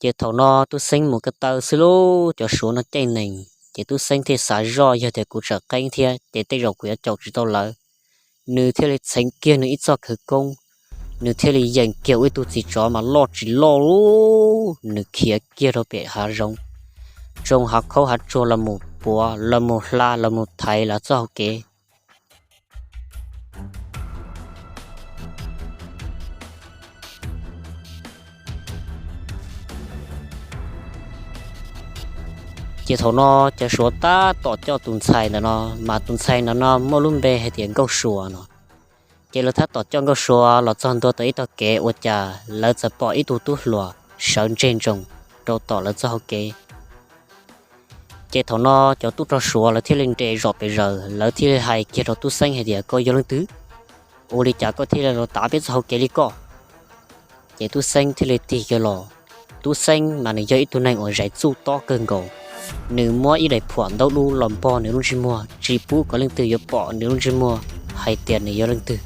Ces thaum no tub xeeb mus ko taw xwb lauj, cov suav no caij nees, ces tub xeeb thiaj xav zoj yog tias kuv tsam qeeb thiab ces tej zaum kuv yuav caum tsis tau lawv. Nws thiaj li txheev kiag nws ib txoj khawv koob, nws thiaj li yeem kiag ua ib tug txiv tsov mas loj tsis loj lauj, nws khiav kiag rau pem hav zoov, tsoo hav khaub hav tsuag los mus puav los mus hla los mus thaiv lawv txoj hau kev. Ces thaum no cov suav tab tom coj tus ntxhais ntawm no, mas tus ntxhais ntawm no muaj lub npe hais tias Nkauj Suav no. Ces lawv tab tom coj Nkauj Suav los txog ntua tau ib tog kev ua cas lawv txawm pom ib tug tub hluas sawv ntseg ntsoos rau tom lawv txoj hau kev. Ces thaum no cov tub rog suav lawv thiaj li nres zom pes zaws, lawv thiaj li hais kiag rau tub xeeb hais tias, koj yog leej twg? Ua li cas koj thiaj li los tav peb txoj hau kev li koj? Ces tub xeeb thiaj li tig kiag los. Tub xeeb mas nws yog ib tug neeg uas zais txuj tob kawg nkaus, nws muab ib daim phuam ntaub dub los npog nws lub ntsej muag tsis pub kom leej twg yuav pom nws lub ntsej muag hais tias nws yog leej twg.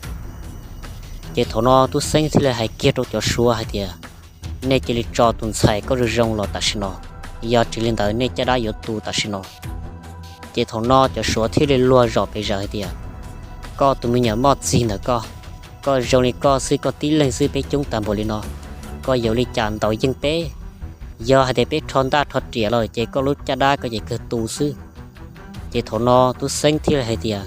Ces thaum no tub xeeb thiaj li hais kiag rau cov suav hais tias, nej cia li tso tus ntxhais koj zoo zoo los tam sim no, yog tsis li ntawd nej caj dab yuav tu tam sim no. Ces thaum no cov suav thiaj li luag zom pes zaws hais tias, koj tus me nyuam moj txig ntawm koj, koj zoo li koj xwb koj tib leeg xwb peb coob tag npaum li no, koj yuav li cas ntaus yeej peb? Yog hais tias peb rho ntaj rho riam los ces koj lub caj dab koj ces kawg tu xwb. Ces thaum no tub xeeb thiaj li hais tias,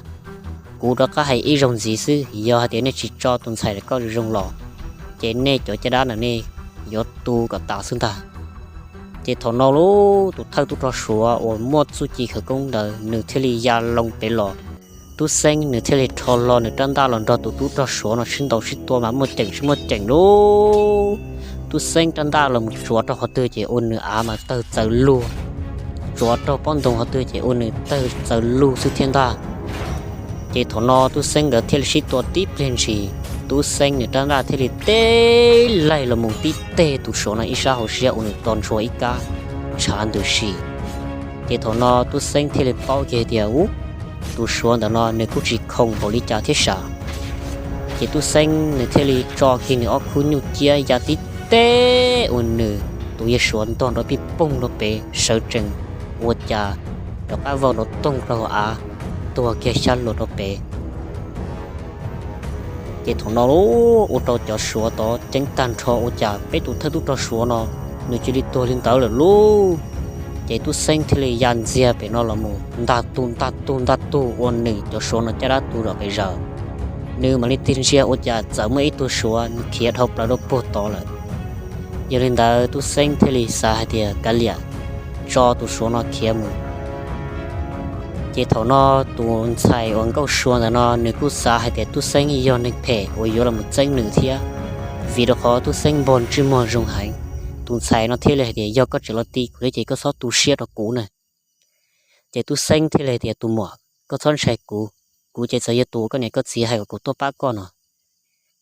kuv rov qab hais ib zaug ntxiv xwb, yog hais tias nej tsis tso tus ntxhais koj zoo los, ces nej cov caj dab ntawm nej yuav tu kom tas xwb ntag. Ces thaum no lub tus thawj tub rog suav uas muaj txuj ci khawv koob ntawd nws thiaj li ya loo pem los. Tub xeeb nws thiaj li rho hlo nws rab ntaj los nrog tus tub rog suav no sib ntaus sib tua mas muaj ceem tsis muaj ceem lauj. Tub xeeb rab ntaj los mus tsuav rau qhov twg ces ua nws av mas tawg txawv lug, tsuav rau pob ntoo qhov twg ces ua nws tawg txawv lug xwb thiab ntag. Ces thaum no tub xeeb nkawd thiaj li sib tua tib pliag ntshis, tub xeeb nws rab ntaj thiaj li teb laig los mus tib teg tus suav no ib sab hauv siab ua nws to ntshua ib kab tshav ntws si. Ces thaum no tub xeeb thiaj li paub kiag tias, ub, tus suav ntawm no nws kuj tsis khoom npaum li cas thiab sav. Ces tub xeeb nws thiaj li tso kiag nws ob khub nyuj ciab ya tib teb ua nws tus yawg Suav ntog nrov pij poog rau pem sawv tsees, ua cas rov qab vau nrov toog rau hauv av, tuag kiag xyab luas rau pem. Ces thaum no ua rau cov Suav tod ceeb tag nrho, ua cas peb tus thawj tub rog Suav no nws cia li tuag li ntawd lawm lauj. Ces Tub Xeeb thiaj li ya ntxiag pem no los mus ntaj tug ntaj tug ntaj tug ua nws cov Suav no caj dab tu zom pes zaws. Nws mam li tig ntsia ua cas txawm muaj ib tug Suav nws khiav dhau plaws rau puag tod lawm. Yog li ntawd Tub Xeeb thiaj li xav hais tias kav liam, tso tus Suav no khiav mus. Ces thaum no tus ntxhais uas Nkauj Sua ntawm no nws kuj xav hais tias Tub Xeeb yog neeg phem uas yuav los mus txeeb nws thiab, vim rau qhov Tub Xeeb npog ntsej muag zoo heev. Tus ntxhais no thiaj li hais tias yog koj tseem los ti kuv thiab ces koj txhob tu siab rau kuv na. Ces Tub Xeeb thiaj li hais tias tus muam, koj txhob ntshai kuv, kuv ces txawm yog tus uas koj niam koj txiv hais kom kuv tuaj pab koj no,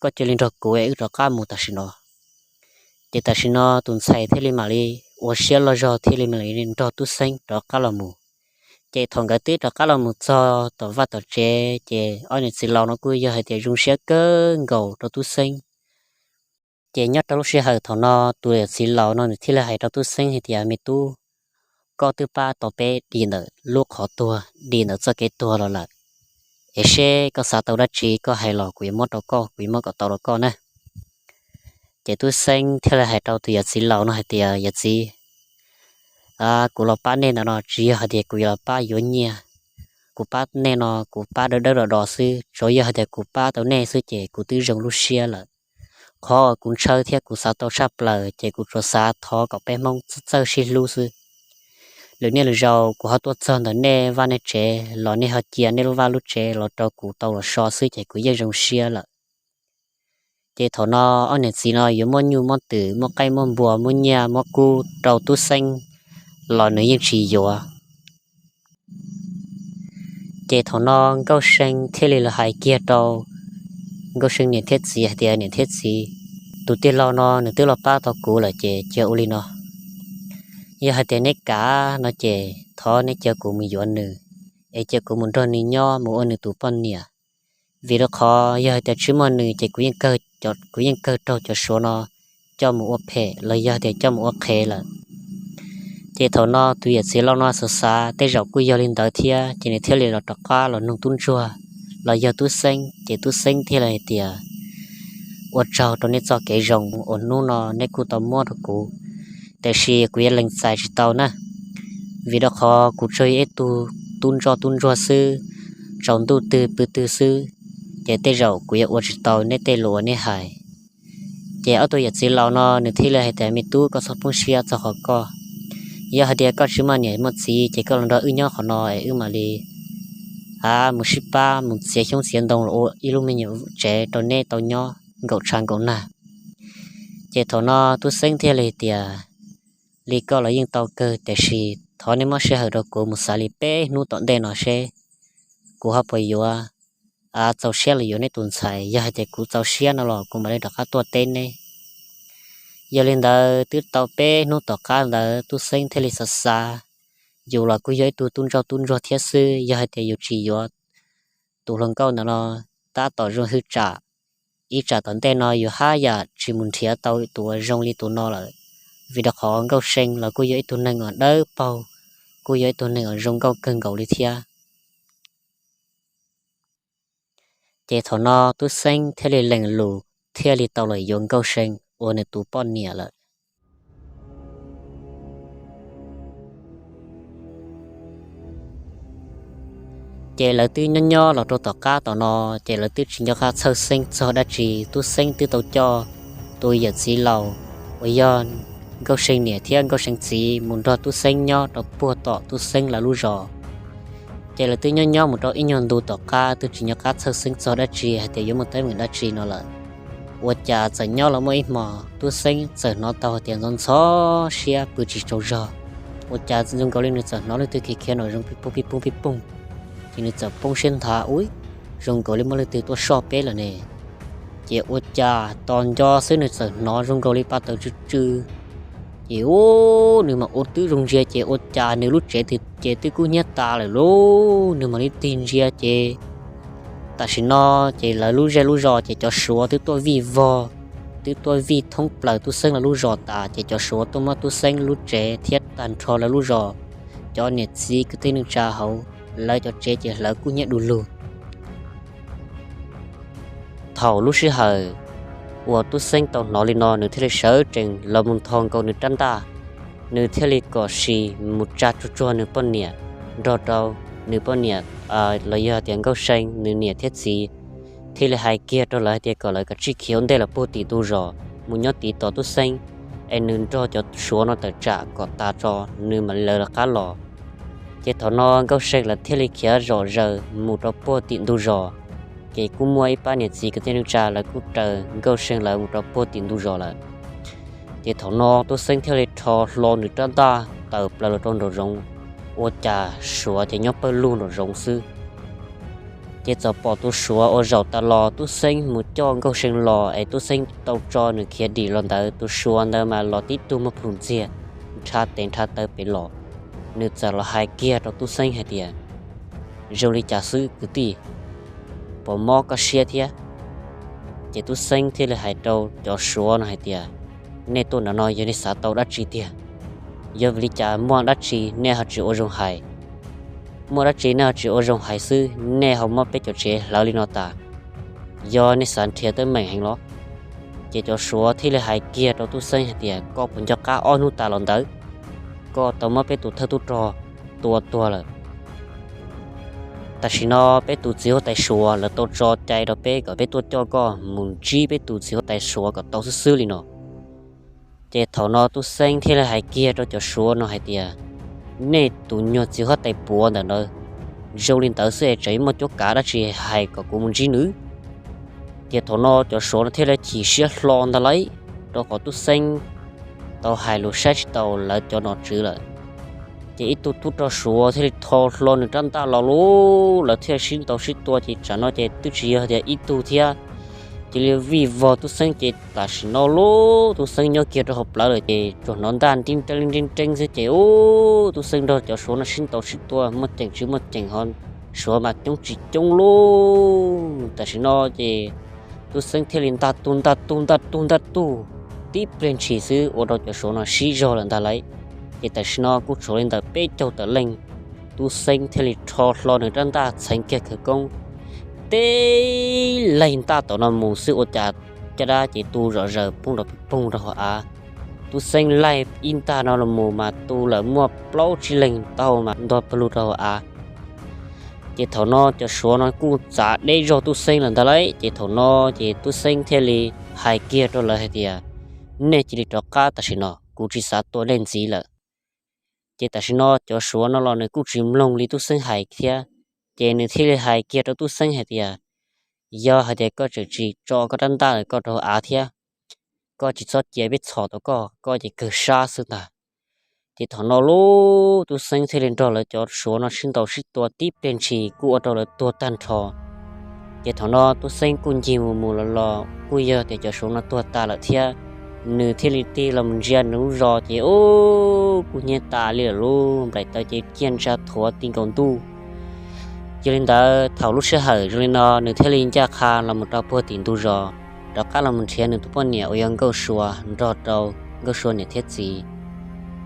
koj cia li nrog kuv es wb rov qab mus tam sim no. Ces tam sim no tus ntxhais thiaj li mam li ua siab loj zog thiaj li mam li nrog Tub Xeeb rov qab los mus. Ces thaum nkawd twb rov qab los mus txog tom vaj tom tsev ces ob niam txiv laus no kuj yog hais tias zoo siab kawg nkaus rau Tub Xeeb. Ces nyob rau lub sij hawm thaum no tus yawm txiv laus no nws thiaj li hais rau Tub Xeeb hais tias me tub, koj twb pab tau peb dim ntawm lub qhov tuag, dim ntawm txoj kev tuag los lawm, es seb koj xav tau dab tsi koj hais los kuv yuav muab rau koj, kuv yuav muab kom tau rau koj na. Ces Tub Xeeb thiaj li hais rau tus yawm txiv laus no hais tias yawm txiv, kuv los pab nej ntawm no tsis yog hais tias kuv yuav los pab yuav nyiaj. Kuv pab nej no kuv pab dawb dawb do do xwb, tsuas yog hais tias kuv pab tau nej xwb ces kuv twb zoo lub siab lawm. Qhov uas kuv ntshaw thiab kuv xav tau tshaj plaws ces kuv tsuas xav thov kom peb Hmoob txawj sib hlub xwb. Lwm niaj lwm zaus kuv ho tuaj txog ntawm nej vaj nej tsev los nej ho cia nej lub vaj lub tsev los rau kuv tau los so xwb ces kuv yeej zoo siab lawm. Ces thaum no ob niam txiv no yuav muab nyuj muab twm, muab qaib muab npua, muab nyiaj muab kub rau Tub Xeeb los nws yeej tsis yuav. Ces thaum no Nkauj See thiaj li los hais kiag rau Nkauj See niam thiab txiv hais tias niam thiab txiv, tus tij laug no nws twb los pab tau kuv lawm ces cia ua li no. Yog hais tias neb kam no ces thov neb cia kuv mus yuav nws, es cia kuv mus nrog nws nyob mus ua nws tus poj niam. Vim rau qhov yog hais tias tsis muaj nws ces kuv yeej kawg raug cov Suav no coj mus ua phem los yog tias coj mus ua qhev lawm. Ces thaum no tus yawm txiv laus no xav xav tej zaum kuj yog li ntawd thiab ces nws thiaj li los rov qab los nug tub ntsuag los yog Tub Xeeb, ces Tub Xeeb thiaj li hais tias ua tsaug rau nej txoj kev zoo uas hnub no nej kuj tau muab rau kuv, tiam sis kuv yuav lees txais tsis tau na. Vim rau qhov kuv tsuas yog ib tug tub ntsoj tub ntsuag xwb, tsaus ntuj twg pw twg xwb, ces tej zaum kuv yuav ua tsis tau neb tej lus uas neb hais. Ces ob tug yawm txiv laus no nws thiaj li hais tias me tub, koj txhob poob siab txog qhov koj. Yog hais tias koj tsis muaj niam muaj txiv ces koj los nrog wb nyob qhov no es wb mam li mus sib pab mus txiav xyoob txiav ntoo los ua ib lub me nyuam tsev rau neb tau nyob nkaum tshav nkaum nag. Ces thaum no Tub Xeeb thiaj li tias li koj los yeej tau kawg, tiam sis thov neb muab sij hawm rau kuv mus xav li peb hnub tom ntej no seb kuv ho puas yuav txaus siab los yuav neb tus ntxhais. Yog hais tias kuv txaus siab no los kuv mam li rov qab tuaj teb neb. Yog li ntawd twb tau peb hnub tom qab ntawd Tub Xeeb thiaj li xav xav, yus los kuj yog ib tug tub ntsoj tub ntsuag thiab xwb, yog hais tias yus tsis yuav tus hluas nkauj ntawm no tab tom zoo hwj tsam, ib tsam tom ntej no yus haj yam tsis mus nrhiav tau tus uas zoo li tus no lawm. Vim rau qhov Nkauj See los kuj yog ib tug neeg uas dawb paug, kuj yog ib tug neeg uas zoo nkauj kawg nkaus li thiab. Ces thaum no Tub Xeeb thiaj li lees lus thiaj li tau los yuav Nkauj See ua nws tus poj niam lawm. Ces lawv twb nyob nyob los rau tom qab tom no, ces lawv twb tsis nco qab txhawj xeeb txog dab tsi. Tub Xeeb twb tau coj tus yawm txiv laus uas yog Nkauj See niam thiab Nkauj See txiv mus nrog Tub Xeeb nyob rau puag tom Tub Xeeb lawv lub zos. Ces lawv twb nyob nyob mus rau ib nyuag ntu tom qab twb tsis nco qab txhawj xeeb txog dab tsi hais tias yuav muaj teeb meem dab tsi no lawm. Ua cas txawm nyob los muaj ib hmo Tub Xeeb txawm hnov tau hais tias ntxhov ntxhov siab pw tsis tsaug zog. Ua cas zoo nkaus li nws txawm hnov leej twg khiav khiav nraum zoov pij poog pij poog pij poog. Ces nws txawm poob siab nthav, ub, zoo nkaus li muaj leej twg tuaj soj peb lawm ne. Ces ua cas tos nco xwb nws txawm hnov zoo nkaus li pa taws tsw tsw. Ces ub, nws mam ua tib zoo ntsia ces ua cas nws lub tsev twb ces twb kub hnyiab tas lawm lauj. Nws mam li tig ntsia ces tam sim no ces lawv lub zej lub zos ces cov Suav twb tuaj vij vog twb tuaj vij thoob plaws Tub Xeeb lawv lub zos tas, ces cov Suav tuaj muab Tub Xeeb lub tsev thiab tag nrho lawv lub zos, cov niam txiv kwv tij neej tsa hauv lawv cov tsev ces hlawv kub hnyiab du lug. Thaum lub sij hawm uas Tub Xeeb tau hnov li no, nws thiaj li sawv tsees los mus nthos nkaus nws rab ntaj, nws thiaj li kom sim mus tsa tsuag tsuag nws poj niam, nrog rau nws poj niam los yog tias Nkauj See nws niam thiab txiv, thiaj li hais kiag rau lawv hais tias kom lawv kav tsij khiav ua ntej los puag tim ntug zos mus nyob tiv tos Tub Xeeb, es nws nrog cov Suav no tawm tsam kom tas tso nws mam li lawv lawv qab los. Ces thaum no Nkauj See lawv thiaj li khiav zom zaws mus rau puag tim ntug zos, ces kuj muaj ib pab niam txiv kwv tij neej tsa lawv kuj raws Nkauj See lawv mus rau puag tim ntug zos lawm. Ces thaum no Tub Xeeb thiaj li rho hlo nws rab ntaj tawm plaws los rau nraum zoov, ua cas Suav ces nyob pawg lug nraum zoov xwb. Ces txawm pom tus Suav uas zaum tas los Tub Xeeb mus coj Nkauj See los es Tub Xeeb tau tso nws khiav dim los ntawd, tus Suav ntawd mas los tib tug muaj plhus ntxiag, nrhav tes nrhav taw pem los. Nws txawm los hais kiag rau Tub Xeeb hais tias, zoo li cas xwb kwv tij, puas mob koj siab thiab? Ces Tub Xeeb thiaj li hais rau cov Suav no hais tias, nej tuaj nram no yog nej xav tau dab tsi tiag? Yog vim li cas muaj dab tsi nej ho tsis ua zoo hais? Muaj dab tsi nej ho tsis ua zoo hais xwb, nej ho muab peb cov tsev hlawv li no tas, yog nej xav nrhiav teeb meem heev los? Ces cov Suav thiaj li hais kiag rau Tub Xeeb hais tias, koj puas nco qab ob hnub tas los ntawd, koj tau muab peb tus thawj tub rog tua tuag lawm. Tam sim no peb tus txiv huab tais Suav lawv tau tso cai rau peb kom peb tuaj coj koj mus ntsib peb tus txiv huab tais Suav kom tau xwb xwb li no. Ces thaum no Tub Xeeb thiaj li hais kiag rau cov Suav no hais tias, nej tus nyuag txiv huab tais puav ntawm no zoo li ntawd xwb es tseem muaj cuab kav dab tsi hais kom kuv mus ntsib nws? Ces thaum no cov Suav no thiaj li chim siab hlo ntag lauj, rau qhov Tub Xeeb tau hais lus saib tsis taus lawv cov nom tswv lawm. Ces ib tug tub rog Suav thiaj li rho hlo nws rab ntaj los lauj, lawv thiaj sib ntaus sib tua ces tsam no ces twb tsis yog tias ib tug thiab, cia li vij vog Tub Xeeb ces tam sim no lauj Tub Xeeb nyob kiag rau hauv plawv lawm ces tsuas hnov ntaj nrib nreeb nrib nreeb xwb ces ub Tub Xeeb nrog cov Suav no sib ntaus sib tua muaj ceem tsis muaj ceem ho Suav mas coob tsis coob lauj. Tam sim no ces Tub Xeeb thiaj li ntaj tug ntaj tug ntaj tug ntaj tug tib pliag ntshis xwb ua rau cov Suav no sib zog lawm ntag lauj. Ces tam sim no kuj tshuav li ntawm peb caug tawm leej, Tub Xeeb thiaj li rho hlo nws rab ntaj txheev kiag khawv koob, teb laig ntaj tom no mus xwb ua cas caj dab ces tu zom zaws poob nrov pig poog rau hauv av. Tub Xeeb laig ib ntaj no los mus mas tu lawm muaj plaub tsib leeg taub hau mas ntog pawg lug rau hauv av. Ces thaum no cov Suav no kuj txav deb zog Tub Xeeb lawm ntag lauj. Ces thaum no ces Tub Xeeb thiaj li hais kiag rau lawv hais tias, nej cia li rov qab tam sim no, kuv tsis xav tua nej ntxiv lawm. Ces tam sim no cov Suav no los nws kuj tsis mloog li Tub Xeeb hais thiab, ces nws thiaj li hais kiag rau Tub Xeeb hais tias, yog hais tias koj tseem tsis tso koj rab ntaj koj rau hauv av thiab, koj tsis txhob cia peb txhom tau koj, koj ces kawg sab xwb ntag. Ces thaum no lauj Tub Xeeb thiaj li nrog lawv cov Suav no sib ntaus sib tua tib pliag ntshis kuj ua rau lawv tuag tag nrho. Ces thaum no Tub Xeeb kuj ncig mus mus los los kuj yog tias cov Suav no tuag tas lawm thiab, nws thiaj li tig los mus ntsia nws lub zos ces ub kuj hnyiab tas li lawm lauj, nplaim taws ces ciaj ntsa thuav ti nkaus ntuj. Yog li ntawd thaum lub sij hawm zoo li no nws thiaj li ncaj qha los mus rau puag tim ntug zos, rov qab los mus nrhiav nws tus poj niam uas yog Nkauj Sua nrog rau Nkauj Sua niam thiab txiv.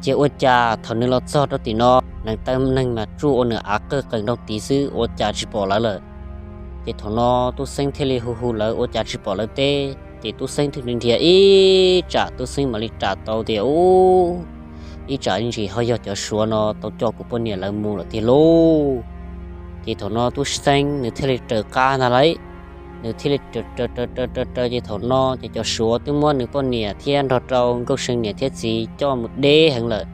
Ces ua cas thaum nws los txog rau tim no, neev taw neeg mas tsuj ua nws av qawg qees rau tid xwb ua cas tsis pom lawv lawm. Ces thaum no Tub Xeeb thiaj li hu hu lawv ua cas tsis pom lawv teb, ces Tub Xeeb thiaj li nrhiav ib tsam Tub Xeeb mam li ram tau tias ub, ib tsam ntsis ho yog cov Suav no tau coj kuv poj niam lawv mus lawm tiag lauj. Ces thaum no Tub Xeeb nws thiaj li raws qab ntag lauj. Nws thiaj li raws raws raws raws raws ces thaum no ces cov Suav twb muab nws poj niam thiab nrog rau Nkauj See niam thiab txiv coj mus deb heev lawm.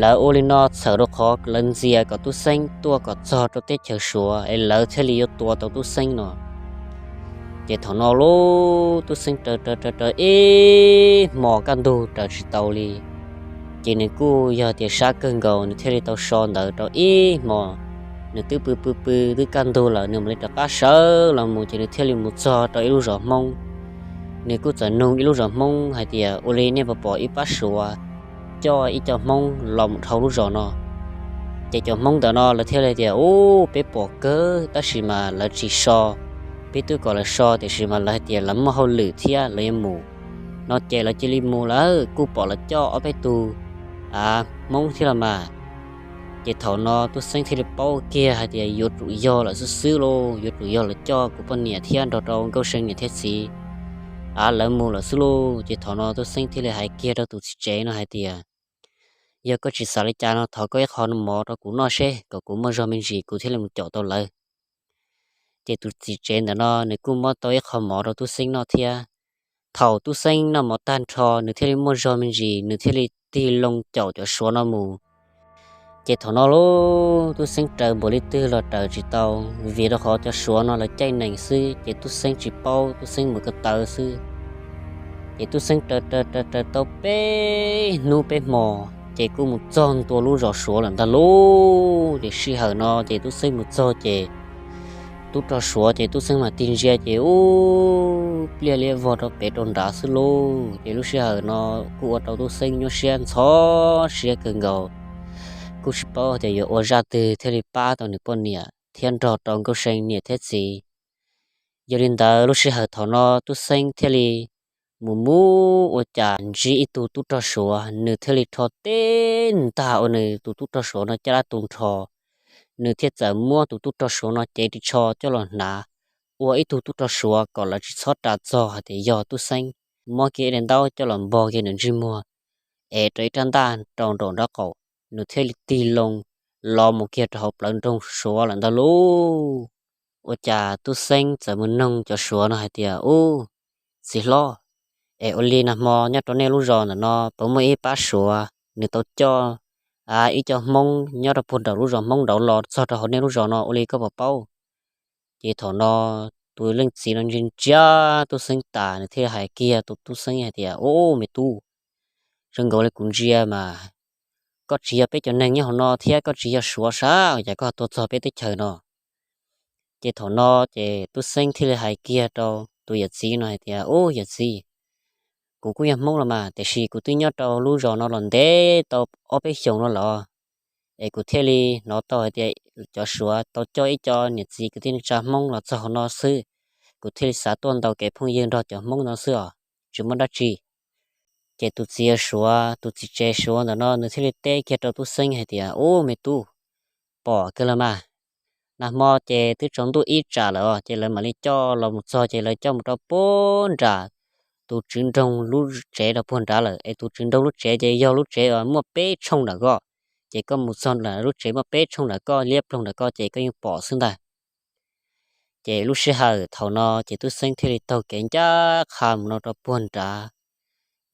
Lawv ua li no txhawm rau qhov lawv ntxias kom Tub Xeeb tuaj kom txog rau teb chaws Suav es lawv thiaj li yuav tua tau Tub Xeeb no. Ces thaum no lauj Tub Xeeb raws raws raws raws ib hmos kaj ntug raws tsis tau li. Ces nws kuj yog tias sab kawg nkaus nws thiaj li tau so ntawd rau ib hmos. Nws twb pw pw pw twb kaj ntug lawm nws mam li rov qab sawv los mus ces nws thiaj li mus txog rau ib lub zos Hmoob. Nws kuj txawm nug ib lub zos Hmoob hais tias ua li nej puas pom ib pab Suav coj ib co Hmoob los mus dhau lub zos no. Ces cov Hmoob ntawm no lawv thiaj li tias ub peb pom kawg tab sis mas lawv tsis so. Peb twb kom lawv so tiam sis mas lawv hais tias lawv muaj hauj lwm thiab lawv yuav mus. No ces lawv cia li mus lawm, kuj pom lawv coj ob peb tug Hmoob thiab los mas. Ces thaum no Tub Xeeb thiaj li paub kiag hais tias yuav tsum yog lawm xwb xwb lauj, yuav tsum yog lawv coj kuv poj niam thiab nrog rau Nkauj See niam thiab txiv lawv mus lawm xwb lauj. Ces thaum no Tub Xeeb thiaj li hais kiag rau tus txiv tsev no hais tias, yog koj tsis xav li cas no thov koj ib qho mov rau kuv noj seb kom kuv muaj zog me ntsis kuv thiaj li mus caum tau lawv. Ces tus txiv tsev ntawm no nws kuj muab tau ib qho mov rau Tub Xeeb noj thiab. Thaum Tub Xeeb noj mov tag nrho nws thiaj li muaj zog me ntsis, nws thiaj li tig loo caum cov Suav no mus. Ces thaum no lauj, Tub Xeeb raws npaum li twg los raws tsis tau, vim rau qhov cov Suav no lawv caij nees xwb, ces Tub Xeeb tsis paub, Tub Xeeb mus ko taw xwb. Ces Tub Xeeb raws raws raws raws tau peb hnub peb hmo, ces kuj mus txog ntua lub zos Suav lawm ntag lauj. Ces sij hawm no ces Tub Xeeb mus txog ces tub rog Suav ces Tub Xeeb mam tig ntsia ces ub, pliaj liab vog rau pem rau nrad xwb lauj. Ces lub sij hawm no kuj ua rau Tub Xeeb nyuaj siab ntxhov siab kawg nkaus, kuj tsis paub tias yuav ua zaj twg thiaj li pab tau nws poj niam thiab nrog rau Nkauj See niam thiab txiv. Yog li ntawd lub sij hawm thaum no Tub Xeeb thiaj li mus mus ua cas ntsib ib tug tub rog Suav, nws thiaj li rho teb ntag ua nws tus tub rog Suav no caj dab tu nrho. Nws thiaj txawm muab tus tub rog Suav no cev ris tsho coj los hnav, ua ib tug tub rog Suav kom lawv tsis txhob ras txog hais tias yog Tub Xeeb. Muab kiag ib daim ntaub coj los npog kiag nws ntsej muag, es rau ib rab ntaj rau nraum nraub qaum, nws thiaj li tig loo los mus kiag rau hauv plawv nroog Suav lawm ntag lauj. Ua cas Tub Xeeb txawm mus noog cov Suav no hais tias, ub, txiv hlob, es ua li nag hmo nyob rau nej lub zos ntawm no puas muaj ib pab Suav nws tau coj ib co Hmoob nyob rau puag nraum lub zos Hmoob nraud los txog rau hauv nej lub zos no, ua li koj puas paub? Ces thaum no tus leej txiv no ntsia ntsia Tub Xeeb tas nws thiaj hais kiag tus Tub Xeeb hais tias, ub, me tub, zoo nkaus li kuv ntsia mas koj tsis yog peb cov neeg nyob hauv no thiab koj tsis yog Suav sab, cas koj tuaj txog peb teb chaws no? Ces thaum no ces Tub Xeeb thiaj li hais kiag rau tus yawm txiv no hais tias, ub, yawm txiv, kuv kuj yog Hmoob los mas, tiam sis kuv twb nyob rau lub zos no los ntev tau ob peb xyoos no lawm, es kuv thiaj li hnov tau hais tias cov Suav tau coj ib co niam txiv kwv tij neej tsa Hmoob los txog hauv no xwb, kuv thiaj li xav tuaj ntaus kev phooj ywg nrog cov Hmoob no xwb os, tsis muaj dab tsi. Ces tus txiv Suav, tus txiv tsev Suav ntawm no nws thiaj li teb kiag rau Tub Xeeb hais tias, ub, me tub, pom kawg los mas, nag hmo ces twb tsaus ntuj ib tsam lawm os, ces lawv mam li coj los mus txog ces lawv coj mus rau puag nram tus tswv nroog lub tsev rau puag nrad lawm, es tus tswv nroog lub tsev ces yog lub tsev uas muaj peb tshooj nram ko, ces koj mus txog nram lub tsev muaj peb tshooj nram ko liab ploog nram ko ces koj yeej pom xwb ntag. Ces lub sij hawm thaum no ces Tub Xeeb thiaj li taug kev ncaj qha mus no rau puag nrad.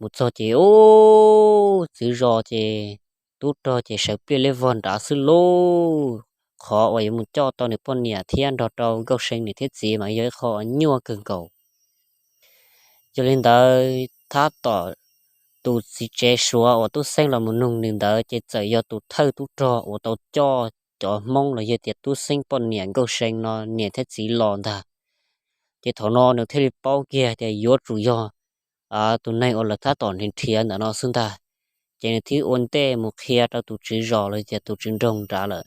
Mus txog ces ub, txwv zos ces tub rog ces sawv pliaj liab vog nrad xwb lauj. Qhov uas yuav mus coj tau nws poj niam thiab nrog rau Nkauj See niam thiab txiv mas yog ib qho uas nyuaj kawg nkaus. Yog li ntawd thab tom tus txiv tsev Suav uas Tub Xeeb los mus nug nws ntawd ces txawm yog tus thawj tub rog uas tau coj cov Hmoob los yog tias Tub Xeeb poj niam Nkauj See no niam thiab txiv los ntag. Ces thaum no nws thiaj li paub kiag tias yuav tsum yog tus neeg uas lawv thab tom nrhiav nrhiav ntawm no xwb ntag. Ces nws thiaj ua ntej mus qhia rau tus tswv zos los tias tus tswv nroog nrad lawm.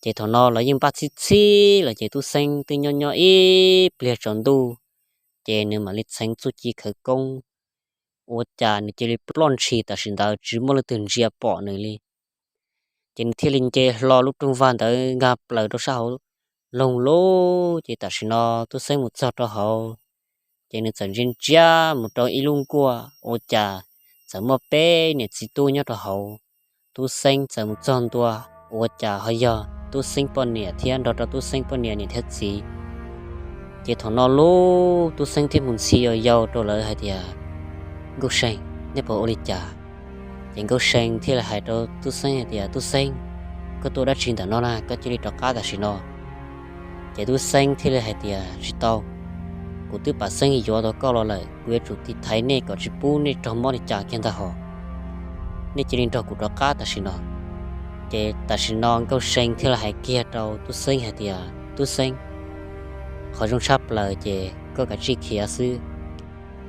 Ces thaum no lawv yeej npaj txhib txhib lawm ces Tub Xeeb twb nyob nyob ib pliag tsaus ntuj, ces nws mam li txheev txuj ci khawv koob, ua cas nws cia li ploj ntshis tam sim ntawd tsis muaj leej twg ntsia pom nws li. Ces nws thiaj li nce hlo lub rooj vag ntawd nkag plaws rau sab hauv loog lauj. Ces tam sim no Tub Xeeb mus txog rau hauv, ces nws txawm ntsia ntsia mus rau ib lub nkuaj ua cas txawm muaj peb niam txiv tub nyob rau hauv. Tub Xeeb txawm mus txog ntua, ua cas ho yog Tub Xeeb poj niam thiab nrog rau Tub Xeeb poj niam niam thiab txiv. Ces thaum no lauj, Tub Xeeb thiaj mus ntxhi yau yau rau lawv hais tias, Nkauj See, nej puas ua li cas? Ces Nkauj See thiaj li hais rau Tub Xeeb hais tias, Tub Xeeb, koj tuaj dab tsi ntawm no na, koj cia li rov qab tam sim no. Ces Tub Xeeb thiaj li hais tias, Tsis tau, kuv twb pam xeeb yuav tau koj los lawm, kuv yuav tsum tiv thaiv nej kom tsis pub nej raug mob li cas kiag ntag hos. Nej cia li nrog kuv rov qab tam sim no. Ces tam sim no Nkauj See thiaj li hais kiag rau Tub Xeeb hais tias, Tub Xeeb, qhov zoo tshaj plaws ces koj kav tsij khiav xwb.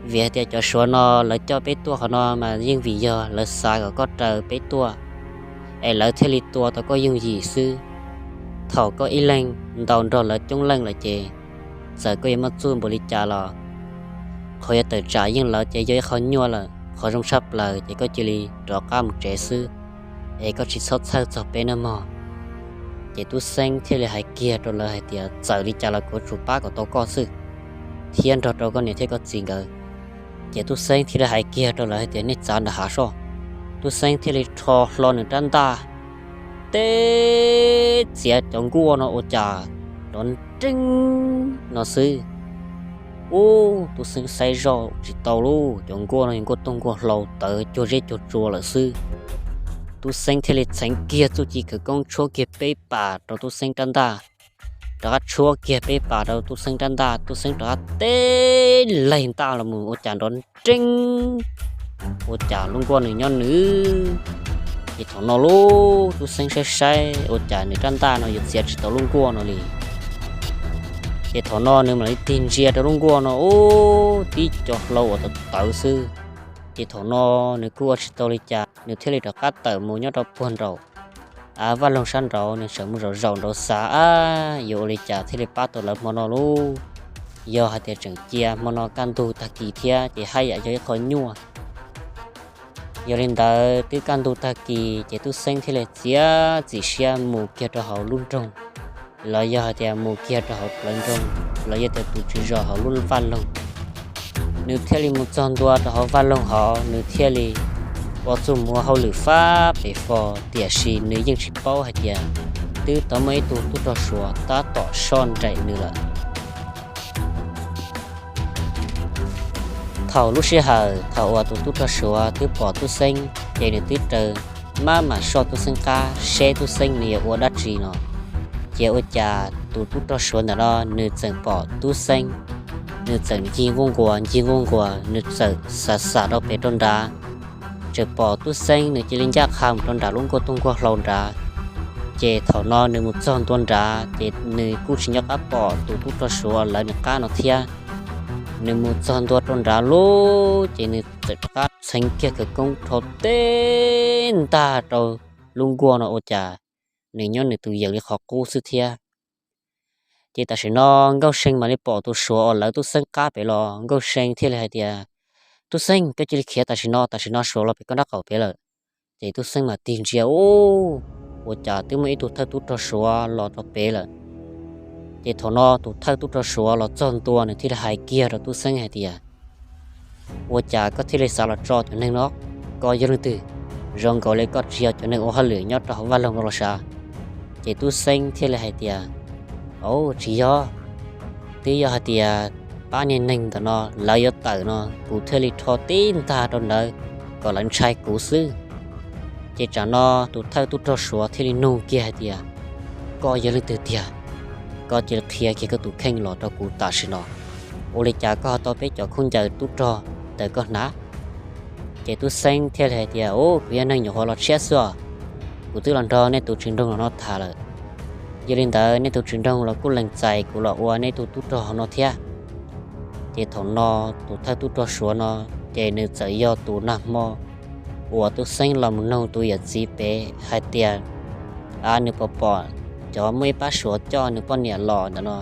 Vim hais tias cov Suav no lawv coj peb tuaj qhov no mas yeej vim yog lawv xav kom koj raws peb tuaj, es lawv thiaj li tua tau koj yooj yim xwb. Thaum koj ib leeg ntaus nrog lawv coob leej lawm ces txawm koj yuav muaj txuj npaum li cas los qhov yuav tawm tsam yeej lawv ces yog ib qho nyuaj lawm, qhov zoo tshaj plaws ces koj cia li rov qab mus tsev xwb, es koj tsis txhob txhawj txog peb nawb mog. Ces Tub Xeeb thiaj li hais kiag rau lawv hais tias txawm li cas los kuv yuav tsum pab kom tau koj xwb, thiab nrog rau koj niam thiab koj txiv nkawd. Ces Tub Xeeb thiaj li hais kiag rau lawv hais tias nej txav nram hav soj. Tub Xeeb thiaj li rho hlo nws rab ntaj teb txiav cov nkuaj no ua cas nrov nreeb no xwb. Ub, Tub Xeeb saib zoj tsis tau lauj, cov nkuaj no yog nkuaj tooj nkuaj hlau tawv cuag zeb cuag tsua lawm xwb. Tub Xeeb thiaj li txheev kiag txuj ci khawv koob tshuab kiag peb pas rau Tub Xeeb rab ntaj. Rov qab tshuab kiag peb pas rau Tub Xeeb rab ntaj, Tub Xeeb rov qab teb laig ntaj los mus ua cas nrov nreeb, ua cas lub nkuaj nws nyob nws. Ces thaum no lauj, Tub Xeeb saib saib ua cas nws rab ntaj no yuav txiav tsis tau lub nkuaj no li. Ces thaum no nws mam li tig ntsia rau lub nkuaj no, ub, tib co hlau uas tawv tawv xwb. Ces thaum no nws kuj ua tsis tau li cas, nws thiaj li rov qab tawm mus nyob rau puag nraum vaj loog sab nraud, nws txawm mus zaum zaum nraud xav, ab, yuav ua li cas thiaj li pab tau lawv hmo no lauj? Yog hais tias tseem cia hmo no kaj ntug tag kis thiab ces haj yam yog ib qho nyuaj. Yog li ntawd twb kaj ntug tag kis ces Tub Xeeb thiaj li txiav txim siab mus kiag rau hauv lub nroog, los yog hais tias mus kiag rau hauv plawv nroog, los yog tias tus tswv zos hauv lub vaj loog. Nws thiaj li mus txog ntua rau hauv vaj loog hauv, nws thiaj li ua txuj mus ua hauj lwm fab pem fo, tiam sis nws yeej tsis paub hais tias twb tau muaj ib tug tub rog Suav tab tom soj nraim nws lawm. Thaum lub sij hawm thaum uas tus tub rog Suav twb pom Tub Xeeb ces nws twb raws mab mam soj Tub Xeeb qab seb Tub Xeeb nws yuav ua dab tsi no. Ces ua cas tus tub rog Suav ntawm no nws txawm pom Tub Xeeb, nws txawm ncig nquj nquas ncig nquj nquas, nws txawm xav xav rau pem rau nrad, txawm pom Tub Xeeb nws cia li ncaj qha mus rau nram lub nkuaj tooj nkuaj hlau nrad. Ces thaum no nws mus txog ntua nrad ces nws kuj tsis nco qab pom tus tub rog Suav lawv nws qab no thiab. Nws mus txog ntua rau nrad lauj, ces nws txawm rov qab txheev kiag khawv koob rho teb ntag rau lub nkuaj no ua cas nws nyob nws tus yees li qhov qub xwb thiab. Ces tam sim no Nkauj See mam li pom tus Suav uas lawv Tub Xeeb qab pem los, Nkauj See thiaj li hais tias, Tub Xeeb, koj cia li khiav tam sim no, tam sim no Suav los pem koj nraub qaum pem lawm. Ces Tub Xeeb mam tig ntsia, ub, ua cas twb muaj ib tug thawj tub rog Suav los rau pem lawm. Ces thaum no tus thawj tub rog Suav los txog ntua nws thiaj li hais kiag rau Tub Xeeb hais tias, ua cas koj thiaj li xav los tso cov neeg no? Koj yog leej twg? Zoo nkaus li koj tsis yog cov neeg ua hauj lwm nyob rau hauv vaj loog no los sav? Ces Tub Xeeb thiaj li hais tias, au, tsis yog, twb yog hais tias pab niag neeg ntawm no lawv yuav tawm no kuv thiaj li rho tib ntag rau lawv kom lawv ntshai kuv xwb. Ces tsam no tus thawj tub rog Suav thiaj li nug kiag hais tias, koj yog leej twg tiag? Koj cia li qhia kiag koj tus kheej los rau kuv tam sim no. Ua li cas koj ho tau peb cov khaub ncaws tub rog ntawm koj hnav? Ces Tub Xeeb thiaj li hais tias, u, kuv yog neeg nyuam qhuav los tshiab xwb os. Kuv twb los nrog nej tus tswv nroog los no tham lawm. Yog li ntawd nej tus tswv nroog los kuj lees txais kuv los ua nej tus tub rog hauv no thiab. Ces thaum no tus thawj tub rog Suav no, ces nws txawm yog tus nag hmo uas Tub Xeeb los mus noog tus yawm txiv pem hais tias, a, nws puas pom cov muaj ib pab Suav coj nws poj niam los ntawm no.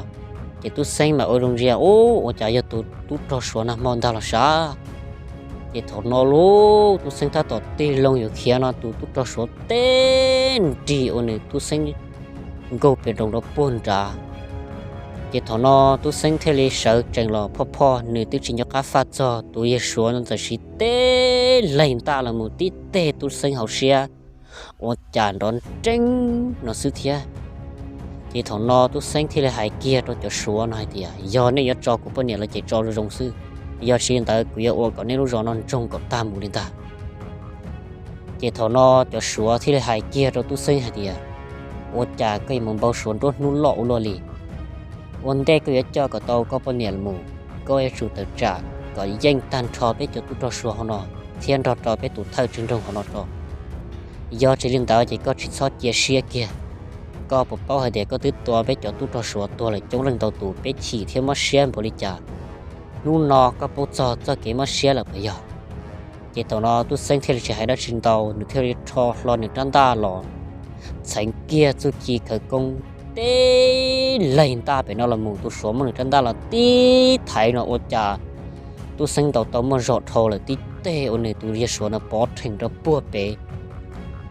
Ces Tub Xeeb mam ua zoo ntsia, u, ua cas yog tus tub rog Suav nag hmo ntag los sav. Ces thaum no lauj, Tub Xeeb tab tom tig loo yuav khiav no tus tub rog Suav teb nrig ua nws Tub Xeeb nkaug pem nroos rau puag nrad. Ces thaum no Tub Xeeb thiaj li sawv tsees los phoj phoj, nws twb tsis nco qab faj txog tus yawg Suav no txawm siv teb laig ntaj los mus tib teg Tub Xeeb hauv siab ua cas nrov nreeb no xwb thiab. Ces thaum no Tub Xeeb thiaj li hais kiag rau cov Suav no hais tias, yog nej yuav tso kuv poj niam los ces tso zoo zoo xwb, yog tsis li ntawd kuv yuav ua kom nej lub zos no ntsoog kom tag mus li ntag. Ces thaum no cov Suav thiaj li hais kiag rau Tub Xeeb hais tias, ua cas koj yuav mus npau suav nruab hnub loj ua luaj li? Ua ntej koj yuav coj kom tau koj poj niam los mus, koj yuav tsum tawm tsam kom yeej tag nrho peb cov tub rog Suav hauv no thiab nrog rau peb tus thawj tswv nroog hauv no rau. Yog tsis li ntawd ces koj tsis txhob cia siab kiag. Koj puas paub hais tias koj twb tua peb cov tub rog Suav tuag lawm coob leej ntau tus, peb chim thiab mob siab npaum li cas? Hnub no koj paub txog txoj kev mob siab lawm puas yog? Ces thaum no Tub Xeeb thiaj li tsis hais dab tsi ntau, nws thiaj li rho hlo nws rab ntaj los, txheev kiag txuj ci khawv koob teb laig ntaj pem no los mus, tus Suav muab nws rab ntaj los tib thaiv no ua cas Tub Xeeb ntaus tau muaj zog dhau lawm, tib teg ua nws tus yawg Suav no pov rhees rau puag pem.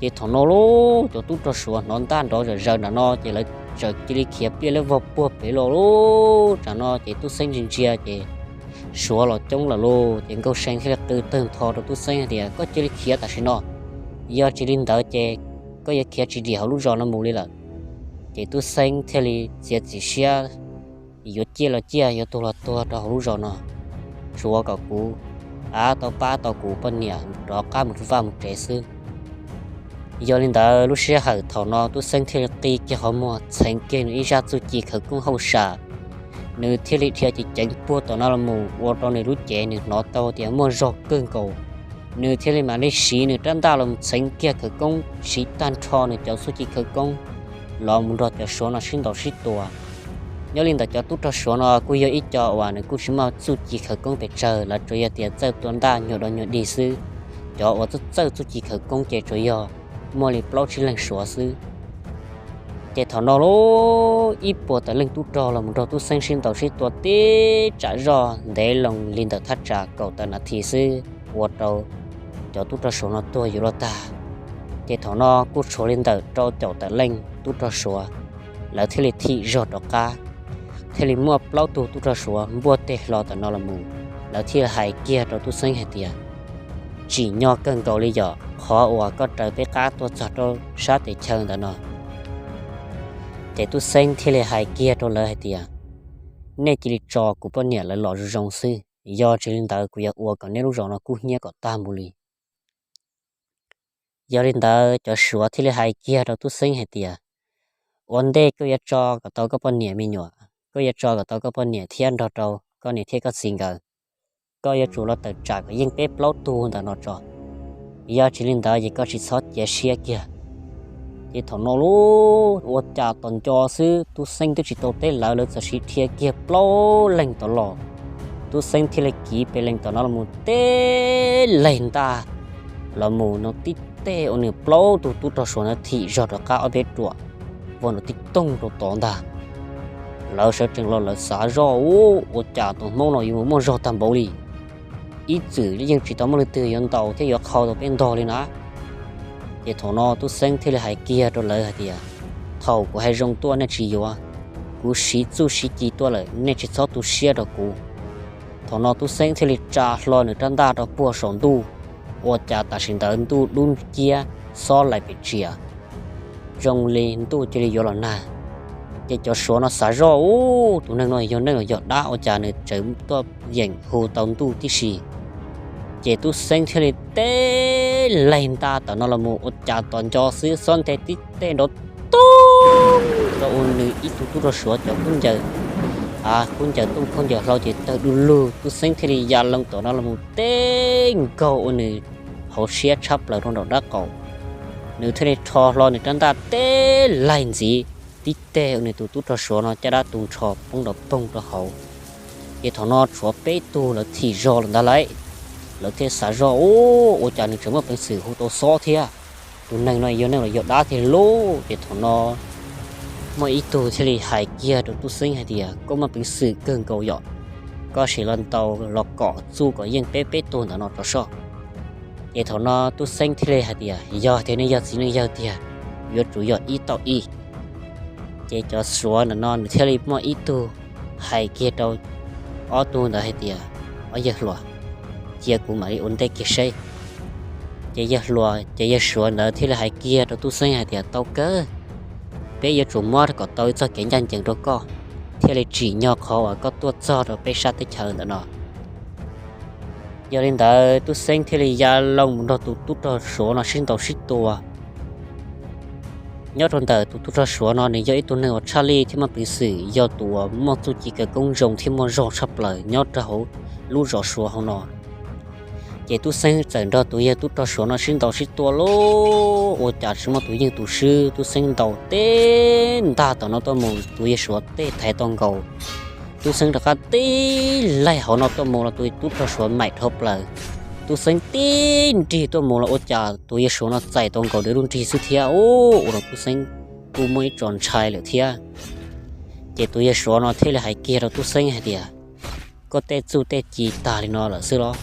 Ces thaum no lauj, cov tub rog Suav hnov ntaj nrov zom zaws nram no ces lawv txawm cia li khiav pliaj liab vog puag pem los lauj. Tsam no ces Tub Xeeb ntsia ntsia ces Suav los coob lawm lauj. Ces Nkauj See thiaj li qw tawg ntho rau Tub Xeeb hais tias, Koj cia li khiav tam sim no, yog tsis li ntawd ces koj yuav khiav tsis dim hauv lub zos no mus li lawm. Ces Tub Xeeb thiaj li txiav txim siab, yuav ciaj los ciaj, yuav tuag los tuag rau hauv lub zos no. Tsuav kom kuv, av, tau pab tau kuv poj niam rov qab mus vaj mus tsev xwb. Yog li ntawd lub sij hawm thaum no Tub Xeeb thiaj li qi kiag qhov muag, txheev kiag nws ib zaj txuj ci khawv koob hauj sam. Nws thiaj li dhia ceev ceev puag tom no los mus ua rau nws lub cev nws hnov tau tias muaj zog kawg nkaus. Nws thiaj li mam li siv nws rab ntaj los txheev kiag khawv koob, siv tag nrho nws cov txuj ci khawv koob los mus nrog cov Suav no sib ntaus sib tua. Nyob li ntawd cov tub rog Suav no kuj yog ib co uas nws kuj tsis muaj txuj ci khawv koob pes tsawg, lawv tsuas yog tias txawj tua ntaj nyuag dog nyuag dig xwb. Cov uas txawj txawj txuj ci khawv koob ces tsuas yog muaj li plaub tsib leeg Suav xwb. Ces thaum no lauj, ib puas tawm leej tub rog los mus nrog Tub Xeeb sib ntaus sib tua tib tsam zoj ntev loo li ntawm thaj tsam kaum tawm nas this xwb, ua rau cov tub rog Suav no tuag yuav luag tag. Ces thaum no kuj tshuav li ntawm rau caum tawm leej tub rog Suav, lawv thiaj li thim zog rov qab. Thiaj li muaj plaub tug tub rog Suav npuaj teg hlo tom no los mus, lawv thiaj li hais kiag rau Tub Xeeb hais tias, Tsim nyog kawg nkaus li yom, qhov uas koj raws peb qab tuaj txog rau sab tes chaw ntawd no. Ces Tub Xeeb thiaj li hais kiag rau lawv hais tias, Nej cia li tso kuv poj niam lawv los zoo zoo xwb, yog tsis li ntawd kuv yuav ua kom neb lub zos no kub hnyiab kom tag mus li. Yog li ntawd cov Suav thiaj li hais kiag rau Tub Xeeb hais tias, Ua ntej koj yuav tso kom tau koj poj niam me nyuam, koj yuav tso kom tau koj poj niam thiab nrog rau koj niam thiab koj txiv nkawd, koj yuav tsum los tawm tsam kom yeej peb plaub tug ntawm no tso. Yog tsis li ntawd ces koj tsis txhob cia siab kiag. Ces thaum no lauj, ua cas tos nco xwb, Tub Xeeb twb tsis tau teb lawv, lawv txawm siv dhia kiag plaub leeg tom los. Tub Xeeb thiaj li kiv pes lees tom no los mus teb laig ntaj los mus no tib teg ua nws plaub tug tub rog Suav ntawd thim zog rov qab ob peb ruam, vau nrov tib toog rau tod ntag. Lawv sawv tsees los lawv xav zoj, Ua cas tus Hmoob no yuav mus muaj zog tag npaum li? Ib txwm yeej tsis tau muaj leej twg yuav ntaus thiab yuav qhau tau peb ntog li na. Ces thaum no Tub Xeeb thiaj li hais kiag rau lawv hais tias, Thaum kuv hais zoo tuaj nej tsis yuav, kuv siv txuj siv ci tuaj lawm nej tsis txhob tu siab rau kuv. Thaum no Tub Xeeb thiaj li tsa hlo nws rab ntaj rau puag saum ntuj, ua cas tam sim ntawd ntuj dub nciab xob laim pem tsias, zoo li ntuj cia li yuav los nag. Ces cov Suav no xav zoj, Ub, tus neeg no yog neeg los yog dab ua cas nws tseem tuaj yeem hu tau ntuj tib si? Ces Tub Xeeb thiaj li teb laig ntaj tom no los mus ua cas tos nco xwb xob nthe tib teg nrov toog rau ua nws ib tug tub rog Suav cov khaub ncaws, khaub ncaws tooj khaub ncaws hlau ces tawg du lug. Tub Xeeb thiaj li ya loo tom no los mus teb nkaug ua nws hauv siab tshab plaws rau nraum dab qaum. Nws thiaj li rho hlo nws rab ntaj teb laig ntxiv, tib teg ua nws tus tub rog Suav no caj dab tu nrho poob nrov poog rau hauv. Ces thaum no tshuav peb tug lawv thim zog lawm ntag lauj. Lawv thiaj xav zoj, Ub, ua cas nws tseem muaj peev xwm hu tau xob thiab? Tus neeg no yog neeg los yog dab tiag lauj? Ces thaum no muaj ib tug thiaj li hais kiag rau Tub Xeeb hais tias, Koj muaj peev xwm kawg nkaus yom, koj sim los ntaus los kom txuj kom yeej peb peb tug ntawm no tso soj. Ces thaum no Tub Xeeb thiaj li hais tias, Yog tiag, nej yog txiv neej yawg tiag, yuav tsum yog ib tauj ib. Ces cov Suav ntawm no nws thiaj li muaj ib tug hais kiag rau ob tug ntawd hais tias, Ob yawg hluas, cia kuv mam li ua ntej kiag seb. Ces yawg hluas, ces yawg Suav ntawd thiaj li hais kiag rau Tub Xeeb hais tias, Tau kawg, peb yuav tsum muab kom tau ib txoj kev ncaj ncees rau koj, thiaj li tsim nyog qhov uas koj tuaj txog rau peb sab teb chaws ntawm no. Yog li ntawd Tub Xeeb thiaj li ya loo mus nrog tus tub rog Suav no sib ntaus sib tua. Nyob rau ntawm tus tub rog Suav no nws yog ib tug neeg uas tshaj lij thiab muaj peev xwm, yog tus uas muaj txuj ci khawv koob zoo thiab muaj zog tshaj plaws nyob rau hauv lub zos Suav hauv no. Ces Tub Xeeb txawm nrog tus yawg tub rog Suav no sib ntaus sib tua lauj, ua cas tsis muaj tus yeej tus swb. Tub Xeeb ntaus teb ntaj tom no tuaj mus, tus yawg Suav teb thaiv tau nkaus. Tub Xeeb rov qab teb laig hauv no tuaj mus los tus tub rog Suav maim dhau plaws. Tub Xeeb teb nrig tuaj mus los ua cas tus yawg Suav no txais tau nkaus nws lub nrig xwb thiab. Ua rau Tub Xeeb kuj muaj ib tsos ntshai lawm thiab. Ces tus yawg Suav no thiaj li hais kiag rau Tub Xeeb hais tias, koj tej txuj tej ci tag li no lawm xwb los?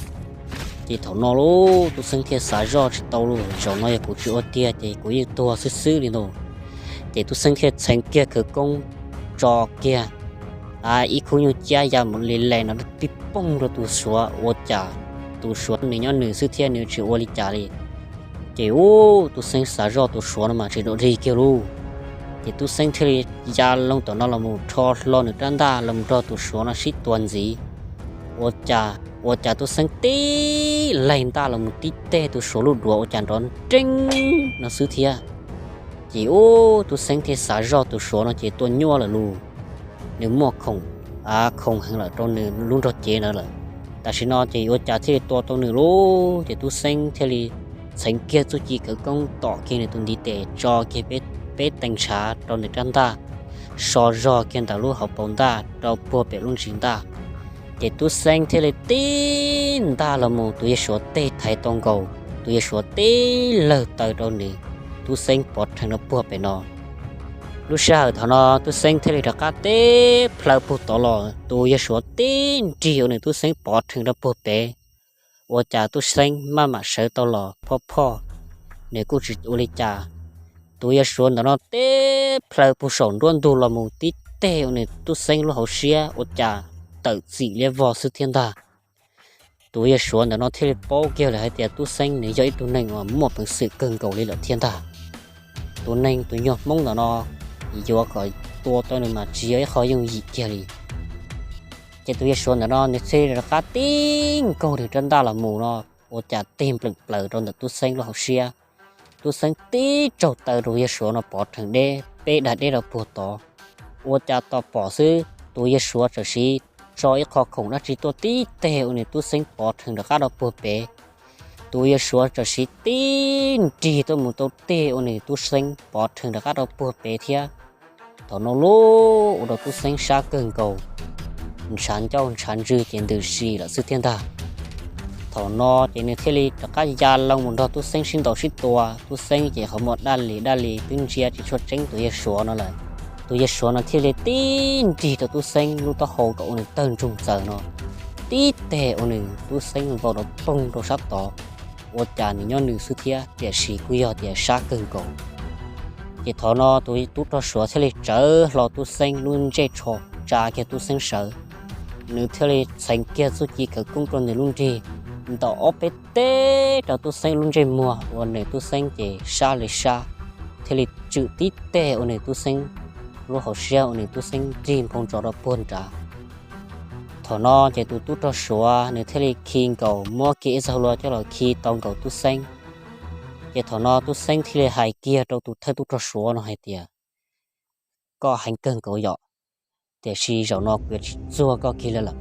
Ces thaum no lub Tub Xeeb thiaj xav zoj tsis tau lus, zaum no yog kuv tsis ua tiag ces kuv yeej tuag xwb xwb li ntag. Ces Tub Xeeb thiaj txheev kiag khawv koob tso kiag ib khub nyuj ciab ya mus li lais no tib poog rau tus Suav, ua cas tus Suav nws nyob nws xwb thiab nws tsis ua li cas li. Ces ub, Tub Xeeb xav zoj tus Suav no mas tsis dua dig kiag lauj. Ces Tub Xeeb thiaj li ya loo tom no los mus rho hlo nws rab ntaj los mus nrog tus Suav no sib tua ntxiv. Ua cas, ua cas Tub Xeeb tib laig ntaj los mus tib teg tus Suav lub duav ua cas nrov nreeb no xwb thiab. Ces ub, Tub Xeeb thiaj xav zoj tus Suav no ces tua nyuaj lawm lauj. Nws muaj khoom, khoom heev lawm rau nws lub nrog cev ntawd lawm. Tam sim no ces ua cas thiaj li tua tau nws lauj. Ces Tub Xeeb thiaj li txheev kiag txuj ci khawv koob tom kiag nws tus ntiv tes tso kiag peb tees ntshav rau nws rab ntaj, so zog kiag ntawm lub hauv paus ntaj rau puag pem lub ntsis ntaj. Ces Tub Xeeb thiaj li tib ntaj los mus, tus yawg Suav teb thaiv tau nkaus, tus yawg Suav tib lawg taw rau nws, Tub Xeeb pov rhees rau puag pem no. Lub sij hawm thaum no Tub Xeeb thiaj li rov qab tib plhaw puag tod los, tus yawg Suav tib nrig ua nws Tub Xeeb pov rhees rau puag pem. Ua cas Tub Xeeb maj mam sawv tau los phoj phoj, nws kuj tsis ua li cas. Tus yawg Suav ntawm no tib plhaw puag saum nruab ntug los mus tib teg ua nws Tub Xeeb lub hauv siab ua cas tawm txim liab vog xwb thiab ntag. Tus yawg Suav ntawm no thiaj li paub kiag lawm hais tias Tub Xeeb nws yog ib tug neeg uas muaj peev xwm kawg nkaus li lawm thiab ntag. Tus neeg tus nyuag Hmoob ntawm no yuav kom tua tau nws mas tsis yog ib qho yooj yim kiag li. Ces tus yawg Suav ntawm no nws thiaj li rov qab tib nkaug nws rab ntaj los mus no, ua cas tig npleem plaws rau ntawm Tub Xeeb lub hauv siab. Tub Xeeb tib tsaug taw rau yawg Suav no pov rhees deb peb dag deb rau puag tod. Ua cas tos pom xwb tus yawg Suav txawm siv tso ib qho khoom dab tsi tuaj tib teg ua nws Tub Xeeb pov rhees rov qab rau puag pem. Tus yawg Suav txawm siv tib nrig tuaj mus tau teg ua nws Tub Xeeb pov rhees rov qab rau puag pem thiab. Thaum no lauj, ua rau Tub Xeeb sab kawg nkaus, ntshav ncauj ntshav ntswg ces ntws si lawm xwb thiab ntag. Thaum no ces nws thiaj li rov qab ya loo mus nrog Tub Xeeb sib ntaus sib tua. Tub Xeeb ces qhov muag daj li daj li twb ntsia tsis tshua tseeb tus yawg Suav no lawm. Tus yawg Suav no thiaj li tib nrig rau Tub Xeeb lub taub hau kom ua nws tawg ntsoog txaws no, tib teg ua nws Tub Xeeb vau rau poog rau sab tod. Ua cas nws nyob nws xwb thiab, tiam sis kuj yog tias sab kawg nkaus. Ces thaum no tus tub rog Suav thiaj li tsawv hlo Tub Xeeb lub ntsej tsho, tsa kiag Tub Xeeb sawv. Nws thiaj li txheev kiag txuj ci khawv koob rau nws lub nrig, ntaus ob peb teg rau Tub Xeeb lub ntsej muag ua nws Tub Xeeb ces sab li sab, thiaj li tswm tib teg ua nws Tub Xeeb lub hauv siab ua nws Tub Xeeb nrig nphoo ntsos rau puag nrad. Thaum no ces tus tub rog Suav nws thiaj li khi nkaus, muab kiag ib txoj hlua coj los khi tau nkaus Tub Xeeb. Ces thaum no Tub Xeeb thiaj li hais kiag rau tus thawj tub rog Suav no hais tias, koj heev kawg nkaus yom, tiam sis zaum no kuv yuav tsis txuag koj kiag li lawm.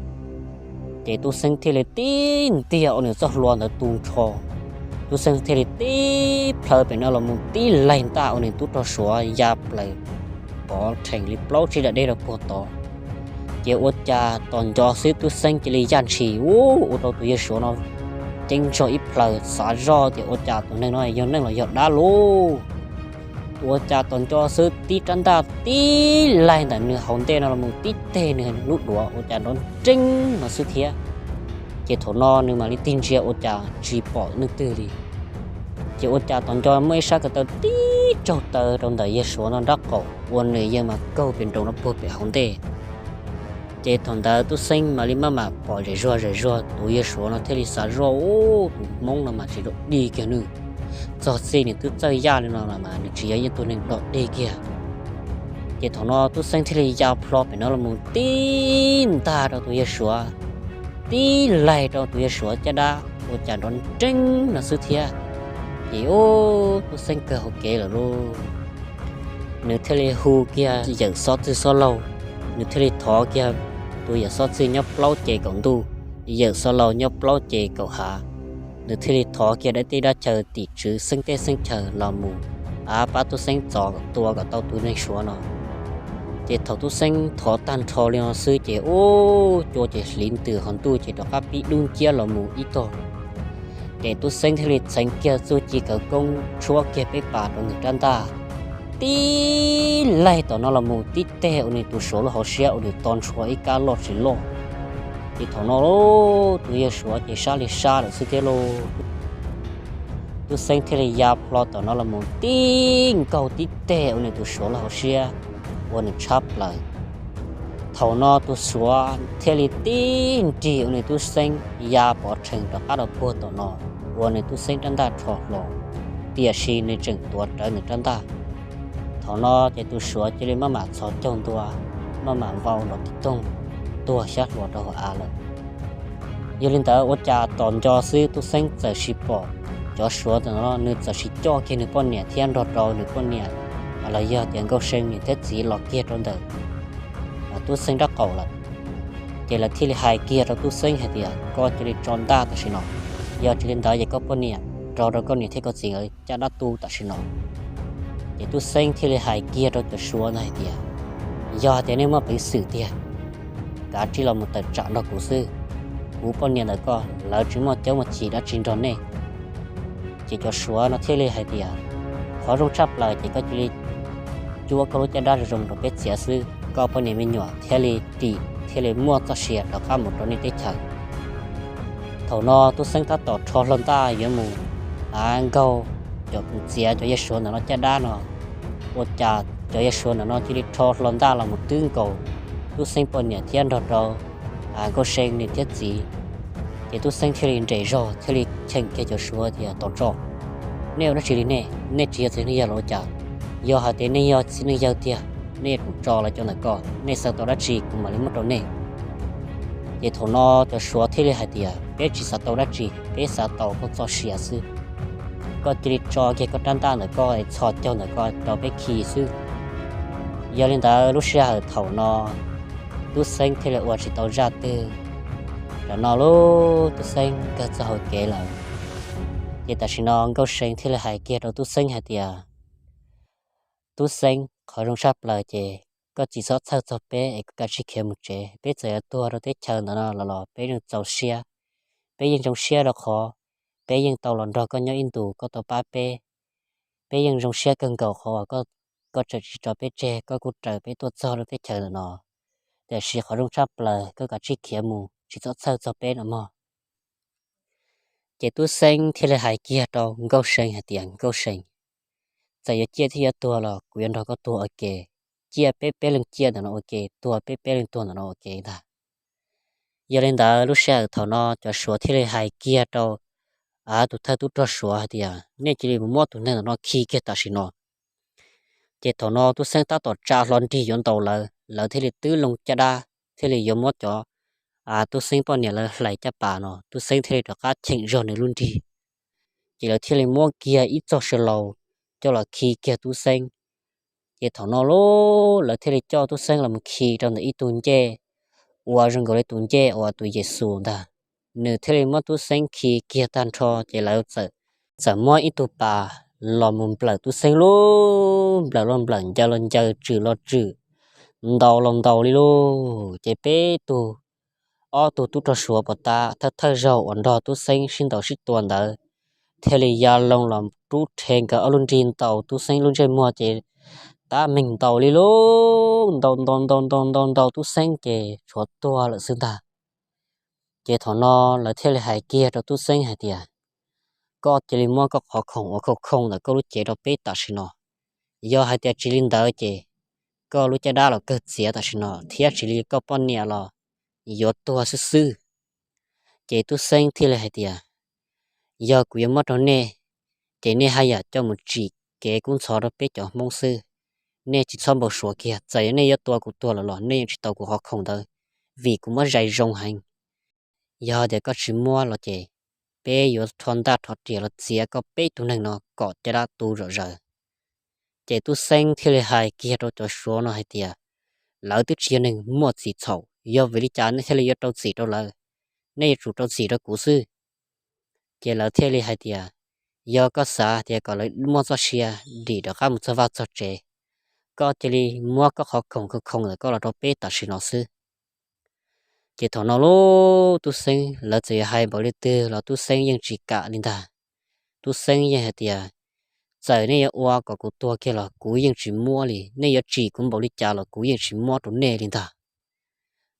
Ces Tub Xeeb thiaj li tib ntiag ua nws txoj hlua ntawd tu nrho. Tub Xeeb thiaj li tib plhaw pem no los mus tib laig ntaj ua nws tub rog Suav ya plaws pov rhees li plaub tsib dag deb rau puag tod. Ces ua cas tos nco xwb Tub Xeeb cia li yaj ntshis ua rau tus yawg Suav no ceeb zog ib plhaw, xav zoj tias ua cas tus neeg no yog neeg los yog dab lauj. Ua cas tos nco xwb tib rab ntaj tib laig ntawm nws hauv ntej no los mus tib teg nws lub duav ua cas nrov nreeb no xwb thiab. Ces thaum no nws mam li tig ntsia ua cas tsis pom leej twg li. Ces ua cas tos nco muaj ib sab ko taw tib tsaug taw rau ntawm yawg Suav no nrab qaum ua nws yawg mas kaug pem nroos rau puag pem hauv ntej. Ces thaum ntawd Tub Xeeb mam li maj mam pom zem zuag zem zuag, tus yawg Suav no thiaj li xav zoj, ub, tus Hmoob no mas tsis dog dig kiag nws. Txog txij nws twb txawj yaj li no los mas nws tsis yog ib tug neeg dog dig kiag. Ces thaum no Tub Xeeb thiaj li ya plho pem no los mus tib ntag rau tus yawg Suav, tib laig rau tus yawg Suav caj dab ua cas nrov nreeb no xwb thiab. Ces ub, Tub Xeeb kawg hauv kev lawm lauj. Nws thiaj li hu kiag yawm Xob Txwj Xob Laug, nws thiaj li thov kiag tus yawm Xob Txwj nyob plaub ces kaum ntuj, yawm Xob Laug nyob plaub ces kaum hav. Nws thiaj li thov kiag dab teb dab chaw tim tswv xeeb teb xeeb chaw los mus, av pab Tub Xeeb txov tua kom tau tus neeg Suav no. Ces thaum Tub Xeeb thov tag nrho li no xwb ces ub, cua ces hliv ntws, qhov ntuj ces rov qab pib dub nciab los mus ib tog. Ces Tub Xeeb thiaj li txheev kiag txuj ci khawv koob tshuab kiag peb pas rau nws rab ntaj, tib laig tom no los mus tib teg ua nws tus Suav lub hauv siab ua nws to ntshua ib kab loj tsis loj. Ces thaum no lauj, tus yawg Suav ces sab li sab lawm xwb thiab lauj. Tub Xeeb thiaj li ya plho tom no los mus tib nkaug tib teg ua nws tus Suav lub hauv siab, ua nws tshab plaws. Thaum no tus Suav thiaj li tib nrig ua nws Tub Xeeb ya pov rhees rov qab rau puag tom no, ua nws Tub Xeeb rab ntaj rho hlo, tiam sis nws tseem tuav rawv nws rab ntaj. Thaum no ces tus Suav cia li maj mam txhos caug ntua, maj mam vau nrov tig toog, tuag xyab hlo rau hauv av lawm. Yog li ntawd ua cas tom nco xwb Tub Xeeb txawm sis pom cov Suav ntawm no nws txawm sis coj kiag nws poj niam thiab nrog rau nws poj niam, los yog tias Nkauj See niam thiab txiv los kiag rau ntawm Tub Xeeb nraub qaum lawm. Ces lawv thiaj li hais kiag rau Tub Xeeb hais tias, koj cia li tso ntaj tam sim no, yog tsis li ntawd ces koj poj niam rau rau koj niam thiab koj txiv nkawd caj dab tu tam sim no. Ces Tub Xeeb thiaj li hais kiag rau cov Suav ntawd hais tias, yog hais tias nej muaj peev xwm tiag, kav tsij los mus tawm tsam nrog kuv xwb. Kuv poj niam ntawm koj lawv tsis muaj caub muaj chim dab tsi nrog nej. Ces cov Suav no thiaj li hais tias, qhov zoo tshaj plaws ces koj cia li cuab koj lub caj dab zoo zoo rau peb txiav xwb, koj poj niam me nyuam thiaj li dim thiaj li muaj txoj sia rov qab mus rau nej teb chaws. Thaum no Tub Xeeb tab tom rho hlo ntaj yuav mus nkaug cov mus txiav cov yawg Suav ntawm no caj dab no, ua cas cov yawg Suav ntawm no cia li rho hlo ntaj los mus twb nkaus Tub Xeeb poj niam thiab nrog rau Nkauj See niam thiab txiv. Ces Tub Xeeb thiaj li nres zog thiaj li cheem kiag cov Suav tias, tau tso, nej ua dab tsi li nej? Nej tsis yog txiv neej yawg los ua cas? Yog hais tias nej yog txiv neej yawg tiag, nej yuav tsum tso lawv cov ntawm ko, nej xav tau dab tsi kuv mam li muab rau nej. Ces thaum no cov Suav thiaj li hais tias, peb tsis xav tau dab tsi, peb xav tau koj txoj sia xwb. Koj cia li tso kiag koj rab ntaj ntawm ko es txhos caug ntawm ko rau peb khi xwb. Yog li ntawd lub sij hawm thaum no Tub Xeeb thiaj li ua tsis tau zaj twg. Tam no lauj, Tub Xeeb kawg txoj hauv kev lawm. Ces tam sim no Nkauj See thiaj li hais kiag rau Tub Xeeb hais tias, Tub Xeeb, qhov zoo tshaj plaws ces koj tsis txhob txhawj txog peb es koj kav tsij khiav mus tsev. Peb txawm yuav tuag rau teb chaws ntawm no los los peb yeej txaus siab. Peb yeej zoo siab rau qhov peb yeej tau los nrog koj nyob ib ntus, koj tau pab peb. Peb yeej zoo siab kawg nkaus qhov uas koj tseem tsis tso peb tseg, koj kuj raws peb tuaj txog rau teb chaws ntawm no. Tiam sis qhov zoo tshaj plaws koj kav tsij khiav mus, tsis txhob txhawj txog peb no mog. Ces Tub Xeeb thiaj li hais kiag rau Nkauj See hais tias, Nkauj See, txawm yuav ciaj thiab yuav tuag los kuv yuav nrog koj tuag ua ke. Ciaj peb peb leeg ciaj ntawm no ua ke, tuag peb peb leeg tuag ntawm no ua ke ntag. Yog li ntawd lub sij hawm thaum no cov Suav thiaj li hais kiag rau tus thawj tub rog Suav hais tias, nej cia li mus muab tus neeg ntawm no khi kiag tam sim no. Ces thaum no Tub Xeeb tab tom tsa hlo nrig yuav ntaus lawv, lawv thiaj li twb loo caj dab thiaj li yuav muab cov Tub Xeeb poj niam lawv hlais caj pas no, Tub Xeeb thiaj li rov qab cheem zog nws lub nrig. Ces lawv thiaj li muab kiag ib txoj saw laus coj los khi kiag Tub Xeeb. Ces thaum no lauj, lawv thiaj li coj Tub Xeeb los mus khi rau ntawm ib tug ncej uas zoo nkaus li tus ncej uas tus Yes Xus ntag. Nws thiaj li muab Tub Xeeb khi kiag tag nrho ces lawv txawm muab ib tug pas los mus nplawm Tub Xeeb lauj, nplawm los nplawm, ncaws los ncaws, tswm los tswm, ntaus los ntaus li lauj. Ces peb tug, ob tug tub rog Suav pos tab thawj thawj zaug uas nrog Tub Xeeb sib ntaus sib tua ntawd thiaj li ya loo los rub rhe nkawd ob lub nrig ntaus Tub Xeeb lub ntsej muag ces tab meeg ntaus li lauj, ntaus ntaus ntaus ntaus ntaus ntaus Tub Xeeb ces tshuav tuag lawm xwb ntag. Ces thaum no lawv thiaj li hais kiag rau Tub Xeeb hais tias, koj cia li muab koj qhov khoom uas khoom khoom ntawm koj lub cev rau peb tam sim no. Yog hais tias tsis li ntawd ces koj lub caj dab los kawg txiav tam sim no thiab tsis li koj poj niam los yuav tuag xwb xwb. Ces Tub Xeeb thiaj li hais tias, yog kuv yuav muab rau nej, ces nej haj yam coj mus tsim kev kub ntxhov rau peb cov Hmoob xwb. Nej tsis txhob npau suav kiag, txawm yog nej yuav tua kuv tuag lawm los nej yeej tsis tau kuv qhov khoom ntawd, vim kuv muab zais zoo heev. Yog tias koj tsis muab los ces peb yuav rho ntaj rho riam los txiav koj peb tug neeg no kom caj dab tu zom zaws. Ces Tub Xeeb thiaj li hais kiag rau cov Suav no hais tias, lawv twb tsis yog neeg muaj txim txhaum, yog vim li cas nej thiaj li yuav rau txim rau lawv? Nej yuav tsum rau txim rau kuv xwb. Ces lawv thiaj li hais tias, yog koj xav tias kom lawv muaj txoj sia dim rov qab mus txog vaj txog tsev, koj cia li muab koj qhov khoom khoom ntawm koj los rau peb tam sim no xwb. Ces thaum no lauj, Tub Xeeb lawv txawm yuav hais npaum li twg los Tub Xeeb yeej tsis kam li ntag. Tub Xeeb yeej hais tias, txawm nej yuav ua kom kuv tuag kiag los kuv yeej tsis muab li, nej yuav tsim kuv npaum li cas los kuv yeej tsis muab rau nej li ntag.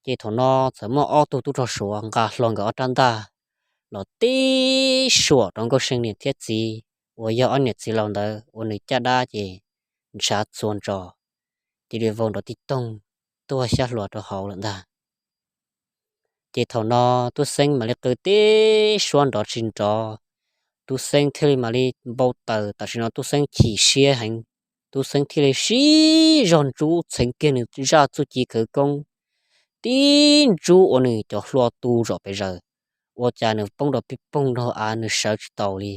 Ces thaum no txawm muaj ob tug tub rog Suav nqa hlo nkawd ob rab ntaj los tib suam rau Nkauj See niam thiab txiv uas yog ob niam txiv laus ntawd uas nws caj dab ces ntshav txuas ntsos, cia li vau nrov tij toog tuag xyab hluas rau hauv lawm ntag. Ces thaum no Tub Xeeb mam li qw tib suab nrov tsis nrov, Tub Xeeb thiaj li mam li npau taws. Tam sim no Tub Xeeb chim siab heev, Tub Xeeb thiaj li sib zog ntsub txheev kiag nws zaj txuj ci khawv koob, tib ntsub ua nws cov hlua tu zom pes zaws, ua cas nws poob rau pib poog rau av nws sawv tsis taus li.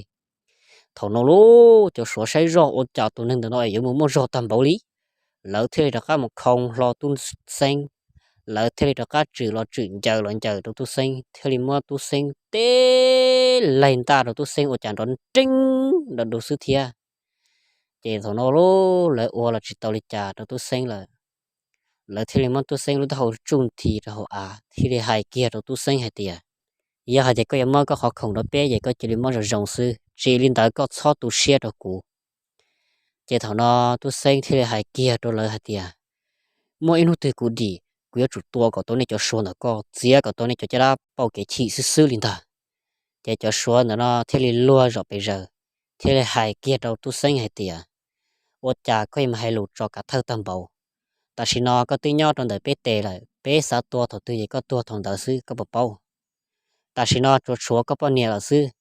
Thaum no lauj, cov Suav saib zoj ua cas tus neeg ntawm no es yuav mus muaj zog tag npaum li. Lawv thiaj li rov qab mus khoo hlo Tub Xeeb, lawv thiaj li rov qab tswm los tswm ncaws los ncaws rau Tub Xeeb, thiaj li muab Tub Xeeb teb laig ntaj rau Tub Xeeb ua cas nrov nreeb nrov du xwb thiab. Ces thaum no lauj, lawv ua los tsis tau li cas rau Tub Xeeb lawm, lawv thiaj li muab Tub Xeeb lub taub hau tsuj nthi rau hauv av thiaj li hais kiag rau Tub Xeeb hais tias, yog hais tias koj yuav muab koj qhov khoom rau peb ces koj cia li muab zoo zoo xwb, tsis li ntawd koj txhob tu siab rau kuv. Ces thaum no Tub Xeeb thiaj li hais kiag rau lawv hais tias, muaj ib hnub twg kuv dim, kuv yuav tsum tua kom tau nej cov Suav ntawm koj, txiav kom tau nej cov caj dab pauj kev chim xwb xwb li ntag. Ces cov Suav ntawm no thiaj li luag zom pes zaws, thiaj li hais kiag rau Tub Xeeb hais tias, ua cas koj yuav mus hais lus tso kav thawj tag npaum? Tam sim no koj twb nyob rau ntawm peb tes lawm, peb xav tua thaum twg ces koj tua thaum ntawd xwb, koj puas paub? Tam sim no tsuas tshuav koj poj niam lawm xwb,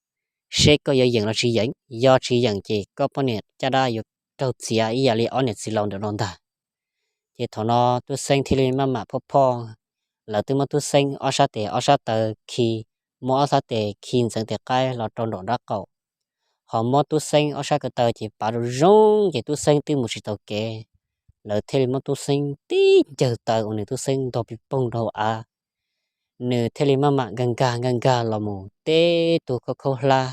seb koj yuav yeem los tsis yeem. Yog tsis yeem ces koj poj niam caj dab yuav raug txiav ib yam li ob niam txiv laus ntawm no ntag. Ces thaum no Tub Xeeb thiaj li maj mam phoj phoj, lawv twb muab Tub Xeeb ob sab tes ob sab taw khi, muab ob sab tes khi ntxeev tes qaib los rau nraum nraub qaum, ho muab Tub Xeeb ob sab ko taw ces pav rau zoo, ces Tub Xeeb twb mus tsis tau kev. Lawv thiaj li muab Tub Xeeb tib ncawg taw uas nws Tub Xeeb ntog pib poog rau hauv av, nws thiaj li maj mam nkag nkag nkag nkag los mus teb tug khaub khaub hlab.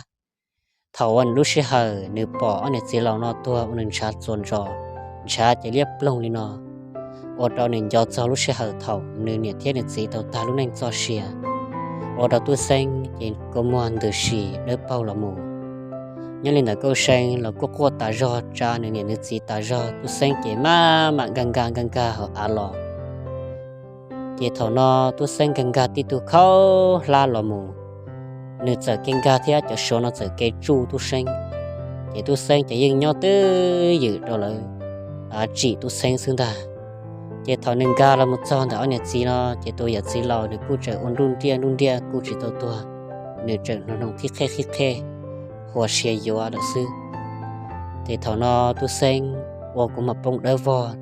Thaum uas nws lub sij hawm nws pom ob niam txiv laus no tuag ua nws ntshav txuas ntsos, ntshav ces liab ploog li no, ua rau nws nco txog lub sij hawm thaum nws niam thiab nws txiv tau tag lub neej txoj sia, ua rau Tub Xeeb ces kua muag ntws si dawb paug los mus. Nyob li ntawm Nkauj See los kuj quaj tas zog tsa nws niam nws txiv tas zog, Tub Xeeb ces maj mam nkag nkag nkag nkag hauv av los. Ces thaum no Tub Xeeb nkag nkag tib tug khaub hlab los mus, nws txawm kev nkag thiab cov Suav no txawm kev tsuj Tub Xeeb. Ces Tub Xeeb ces yeej nyob twj ywm rau lawv tsim Tub Xeeb xwb ntag. Ces thaum nws nkag los mus txog ntawm ob niam txiv no ces tus yawm txiv laus nws kuj tseem ua nruj nriaj nruj nriaj kuj tsis tau tuag, nws tseem hnoos hnoos qhib qhej qhib qhej, huas sia yuav lawm xwb. Ces thaum no Tub Xeeb ua kua muag poob dawb vog,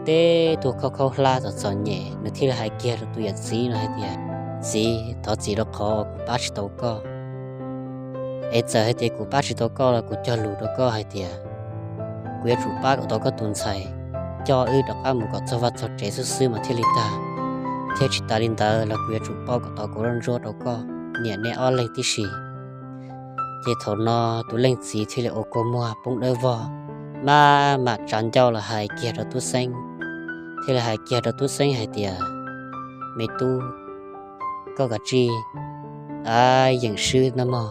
teb tug khaub khaub hlab txom txom nyem, nws thiaj li hais kiag rau tus yawm txiv no hais tias, txiv, thov txim rau qhov kuv pab tsis tau koj. Es txawm hais tias kuv pab tsis tau koj los kuv cog lus rau koj hais tias kuv yuav tsum pab kom tau koj tus ntxhais coj wb rov qab mus kom txog vaj txog tsev xwb xwb mas thiaj li tag, thiab tsis tas li ntawd los kuv yuav tsum pauj kom tau kuv lub ntsuab rau koj niam nej ob leeg tib si. Ces thaum no tus leej txiv thiaj li ua kua muag poob dawb vog, maj mam tsa ncauj los hais kiag rau Tub Xeeb, thiaj li hais kiag rau Tub Xeeb hais tias, me tub, koj kav tsij yeem swb nawb mog,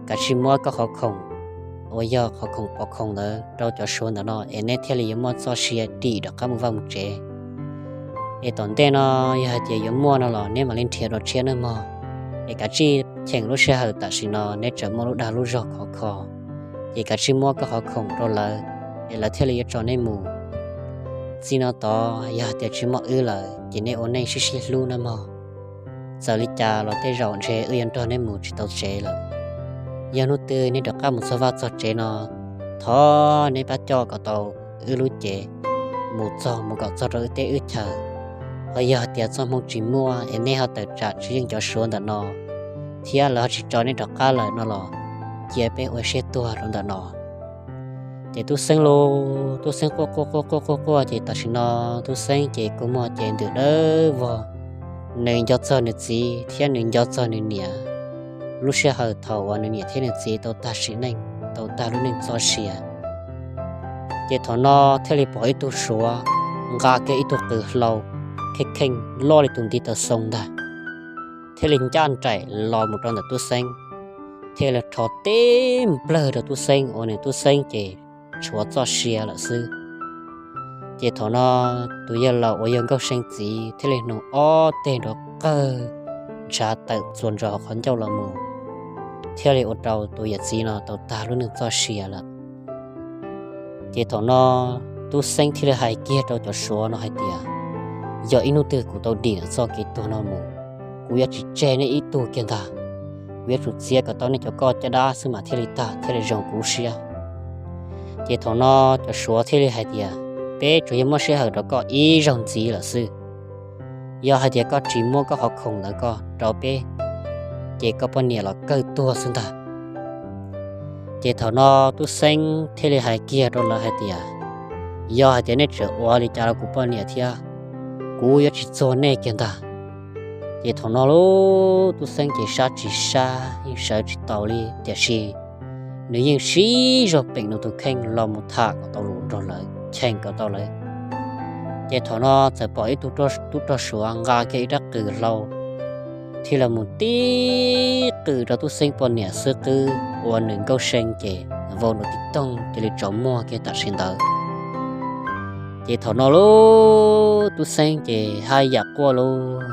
kav tsij muab koj qhov khoom uas yog qhov khoom pov khoom ntawd rau cov Suav ntawm no es neb thiaj li yuav muaj txoj sia dim rov qab mus vaj mus tsev. Es tom ntej no yog hais tias yuav muaj no los neb mam li nrhiav dua tshiab nawb mog. Es kav tsij cheem lub sij hawm tam sim no neb tseem muaj lub dag lub zog khov kho, ces kav tsij muab koj qhov khoom rau lawv, es lawv thiaj li yuav tso neb mus. Txij no tod yog hais tias tsis muaj wb lawm ces neb ua neej sib sib hlub nawb mog. Txawm li cas los tej zaum ntshe wb yuav nrog neb mus tsis tau tsev lawm. Yog hnub twg neb rov qab mus txog vaj txog tsev no, thov neb pab coj kom tau wb lub cev mus txog mus kom txog rau wb teb wb chaws. Ho yog hais tias txoj hmoo tsis muaj es neb ho tawm tsam tsis yeej cov Suav ntawm no, thiab lawv ho tsis tso neb rov qab lawm no los cia peb ua siab tuag rau ntawm no. Ces Tub Xeeb los, Tub Xeeb quaj quaj quaj quaj quaj quaj ces tam sim no Tub Xeeb ces kua muag ces ntws dawb vog. Nws nco txog nws txiv thiab nws nco txog nws niam, lub sij hawm thaum uas nws niam thiab nws txiv tau tag sim neej, tau tag lub neej txoj sia. Ces thaum no thiaj li pom ib tug Suav nqa kiag ib tug qws hlau kheej kheej loj li tus ntiv taw xoo ntag, thiaj li ncaj nraim los mus rau ntawm Tub Xeeb, thiaj li rho tib nplawg rau Tub Xeeb uas nws Tub Xeeb ces tshuav txoj sia lawm xwb. Ces thaum no tus yawg laus uas yog Nkauj See txiv thiaj li nug ob teg nrov qawg ntshav tawm txuas ntawm hauv qhov ncauj los mus, thiaj li ua rau tus yawm txiv no tau tag lub neej txoj sia lawm. Ces thaum no Tub Xeeb thiaj li hais kiag rau cov Suav no hais tias, yog ib hnub twg kuv tau dim ntawm txoj kev tuag no mus, kuv yuav tsis tseg nej ib tug kiag ntag. Kuv yuav tsum txiav kom tau nej cov koj caj dab xwb mas thiaj li tag thiaj li zoo kuv lub siab. Ces thaum no cov Suav thiaj li hais tias, peb tsuas yog muab sij hawm rau koj ib zaug ntxiv lawm xwb. Yog hais tias koj tsis muab koj qhov khoom ntawd koj rau peb, ces koj poj niam los kawg tuag xwb ntag. Ces thaum no Tub Xeeb thiaj li hais kiag rau lawv hais tias, yog hais tias nej tseem ua li cas rau kuv poj niam thiab, kuv yuav tsis txuag nej kiag ntag. Ces thaum no lub Tub Xeeb ces sab tsis sab yeej sawv tsis taus li, tiam sis nws yeej sib zog peem nws tus kheej los mus tham kom tau lus nrog lawv, cheem kom tau lawv. Ces thaum no txawm pom ib tug tub rog Suav nqa kiag ib rab qws hlau thiaj los mus tib qws rau Tub Xeeb poj niam xub qwb uas nws Nkauj See ces vau nrov tib toog cia li tsaus muag kiag tam sim ntawd. Ces thaum no lub Tub Xeeb ces haj yam quaj lauj.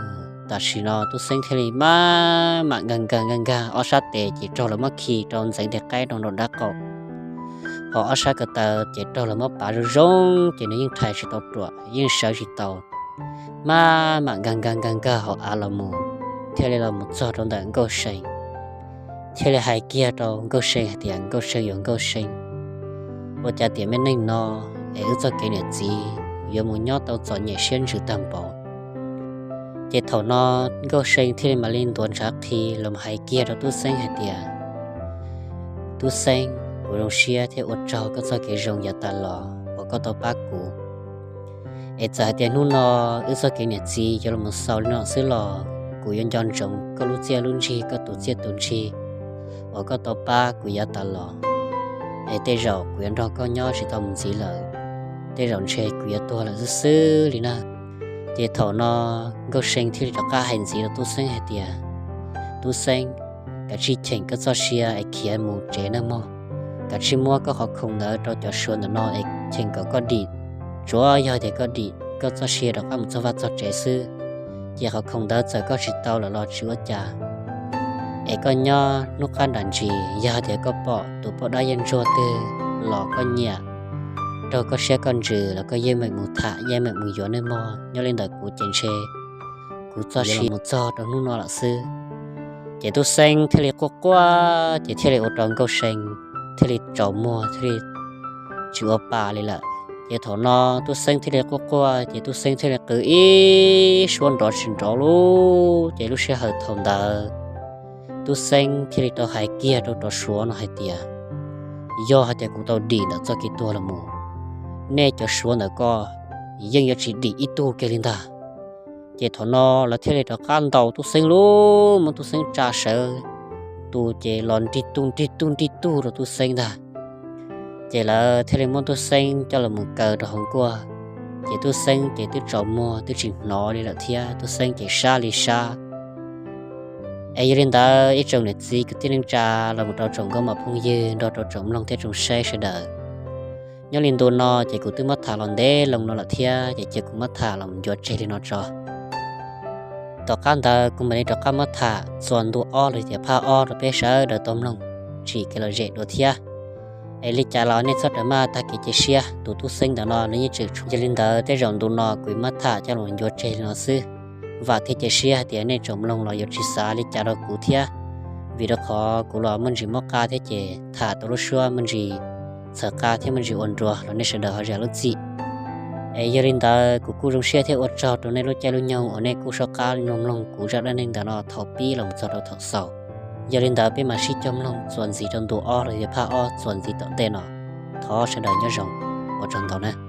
Tam sim no Tub Xeeb thiaj li maj mam nkag nkag nkag nkag, ob sab tes ces raug lawv muab khi rau ntxeev tes qaib rau nraum nraub qaum, ho ob sab ko taw ces raug lawv muab pav zoo zoo ces nws yeej rhais tsis tau ruam, yeej sawv tsis tau. Maj mam nkag nkag nkag nkag hauv av los mus, thiaj li los mus txog rau ntawm Nkauj See, thiaj li hais kiag rau Nkauj See hais tias, Nkauj See, yog Nkauj See, ua cas tiam me neej no es wb txoj kev niam txiv yuav mus nyob tau txom nyem siab ntsws tag npaum? Ces thaum no Nkauj See thiaj li mam li ntuav ntshav qhi los hais kiag rau Tub Xeeb hais tias, Tub Xeeb, kuv zoo siab thiab ua tsaug koj txoj kev zoo yav tas los uas koj tau pab kuv. Es txawm hais tias hnub no wb txoj kev niam txiv yuav los xaus li no xwb los kuv yuav nco ntsoov koj lub txiaj lub ntsig, koj tus txiaj tus ntsig uas koj tau pab kuv yav tas los. Es tej zaum kuv yuav nrog koj nyob tsis tau mus ntxiv lawm, tej zaum ntshe kuv yuav tuag lawm xwb xwb li na. Ces thaum no Nkauj See thiaj li rov qab hais ntxiv rau Tub Xeeb hais tias, Tub Xeeb, kav tsij cheem koj txoj sia es khiav mus tsev nawb mog. Kav tsij muab koj qhov khoom ntawd rau cov Suav ntawm no es cheem kom koj dim. Tsuav yog tias koj dim koj txoj sia rov qab mus txog vaj txog tsev xwb, ces qhov khoom ntawd txawm koj tsis tau lawm los tsis ua cas. Es koj nyob hnub qab nram ntsis, yog tias koj pom tus poj dab yeej ntsuag twg los koj nyiam, raug koj siab koj ntsws los koj yeej meem mus tham yeej meem mus yuav nawb mog. Nyob li ntawm kuv ces ntshe kuv txoj sia mus txog rau hnub no lawm xwb. Ces Tub Xeeb thiaj li quaj quaj ces thiaj li ua rau Nkauj See thiaj li tsaus muag thiaj li tsis ua pa li lawm. Ces thaum no Tub Xeeb thiaj li quaj quaj ces Tub Xeeb thiaj li qw ib suab nrov tsis nrov lauj. Ces lub sij hawm thaum ntawd Tub Xeeb thiaj li tau hais kiag rau cov Suav no hais tias, yog hais tias kuv tau dim ntawm txoj kev tuag los mus, nej cov Suav ntawm ko yeej yuav tsis dim ib tug kiag li ntag. Ces thaum no lawv thiaj li rov qab ntaus Tub Xeeb lauj, muab Tub Xeeb tsa sawv, tus ces los nrig tug nrig tug nrig tug rau Tub Xeeb ntag. Ces lawv thiaj li muab Tub Xeeb coj los mus kaw rau hauv nkuaj. Ces Tub Xeeb ces twb tsaus muag twb tsis hnov li lawm thiab, Tub Xeeb ces sab li sab. Es yog li ntawd ib tsoom niam txiv kwv tij neej tsa los mus rau tsoom nkauj muam phooj ywg nrog rau tsoom mloog thiab tsoom saib sawv daws, nyob li ntu no ces kuv twb muab tham los ntev loo no lawm thiab, ces cia kuv muab tham los ncua tseg li no tso. Tom qab ntawd kuv mam li rov qab muab tham txuas ntu ob los tias phaj ob rau peb sawv daws tau mloog tsim kev lom zem dua thiab. Es li cas los nej txhob rawm maj tag kev cia siab, tus Tub Xeeb ntawm no nws yeej tseem tshuav. Yog li ntawd tej zaum ntu no kuv muab tham coj los ncua tseg li no xwb. Vam thiab cia siab hais tias nej tsoom mloog los yuav tsis xav li cas rau kuv thiab, vim rau qhov kuv los muaj ntsis mob qa thiab ces tham tau lub suab muaj ntsis txhawv qa thiab muaj ntsis ua nruas los nej sawv daws ho zam lub txim. Es yog li ntawd kuv kuj zoo siab thiab ua tsaug rau nej lub caij lub nyoog uas nej kuj soj qab mloog mloog kuv zaj dab neeg ntawm no thaum pib los txog rau thaum xaus. Yog li ntawd peb mam sib cog mloog txuas ntxiv rau ntu ob los yog phaj ob txuas ntxiv tom ntej no. Thov sawv daws nyob zoo, ua tsaug ntau na.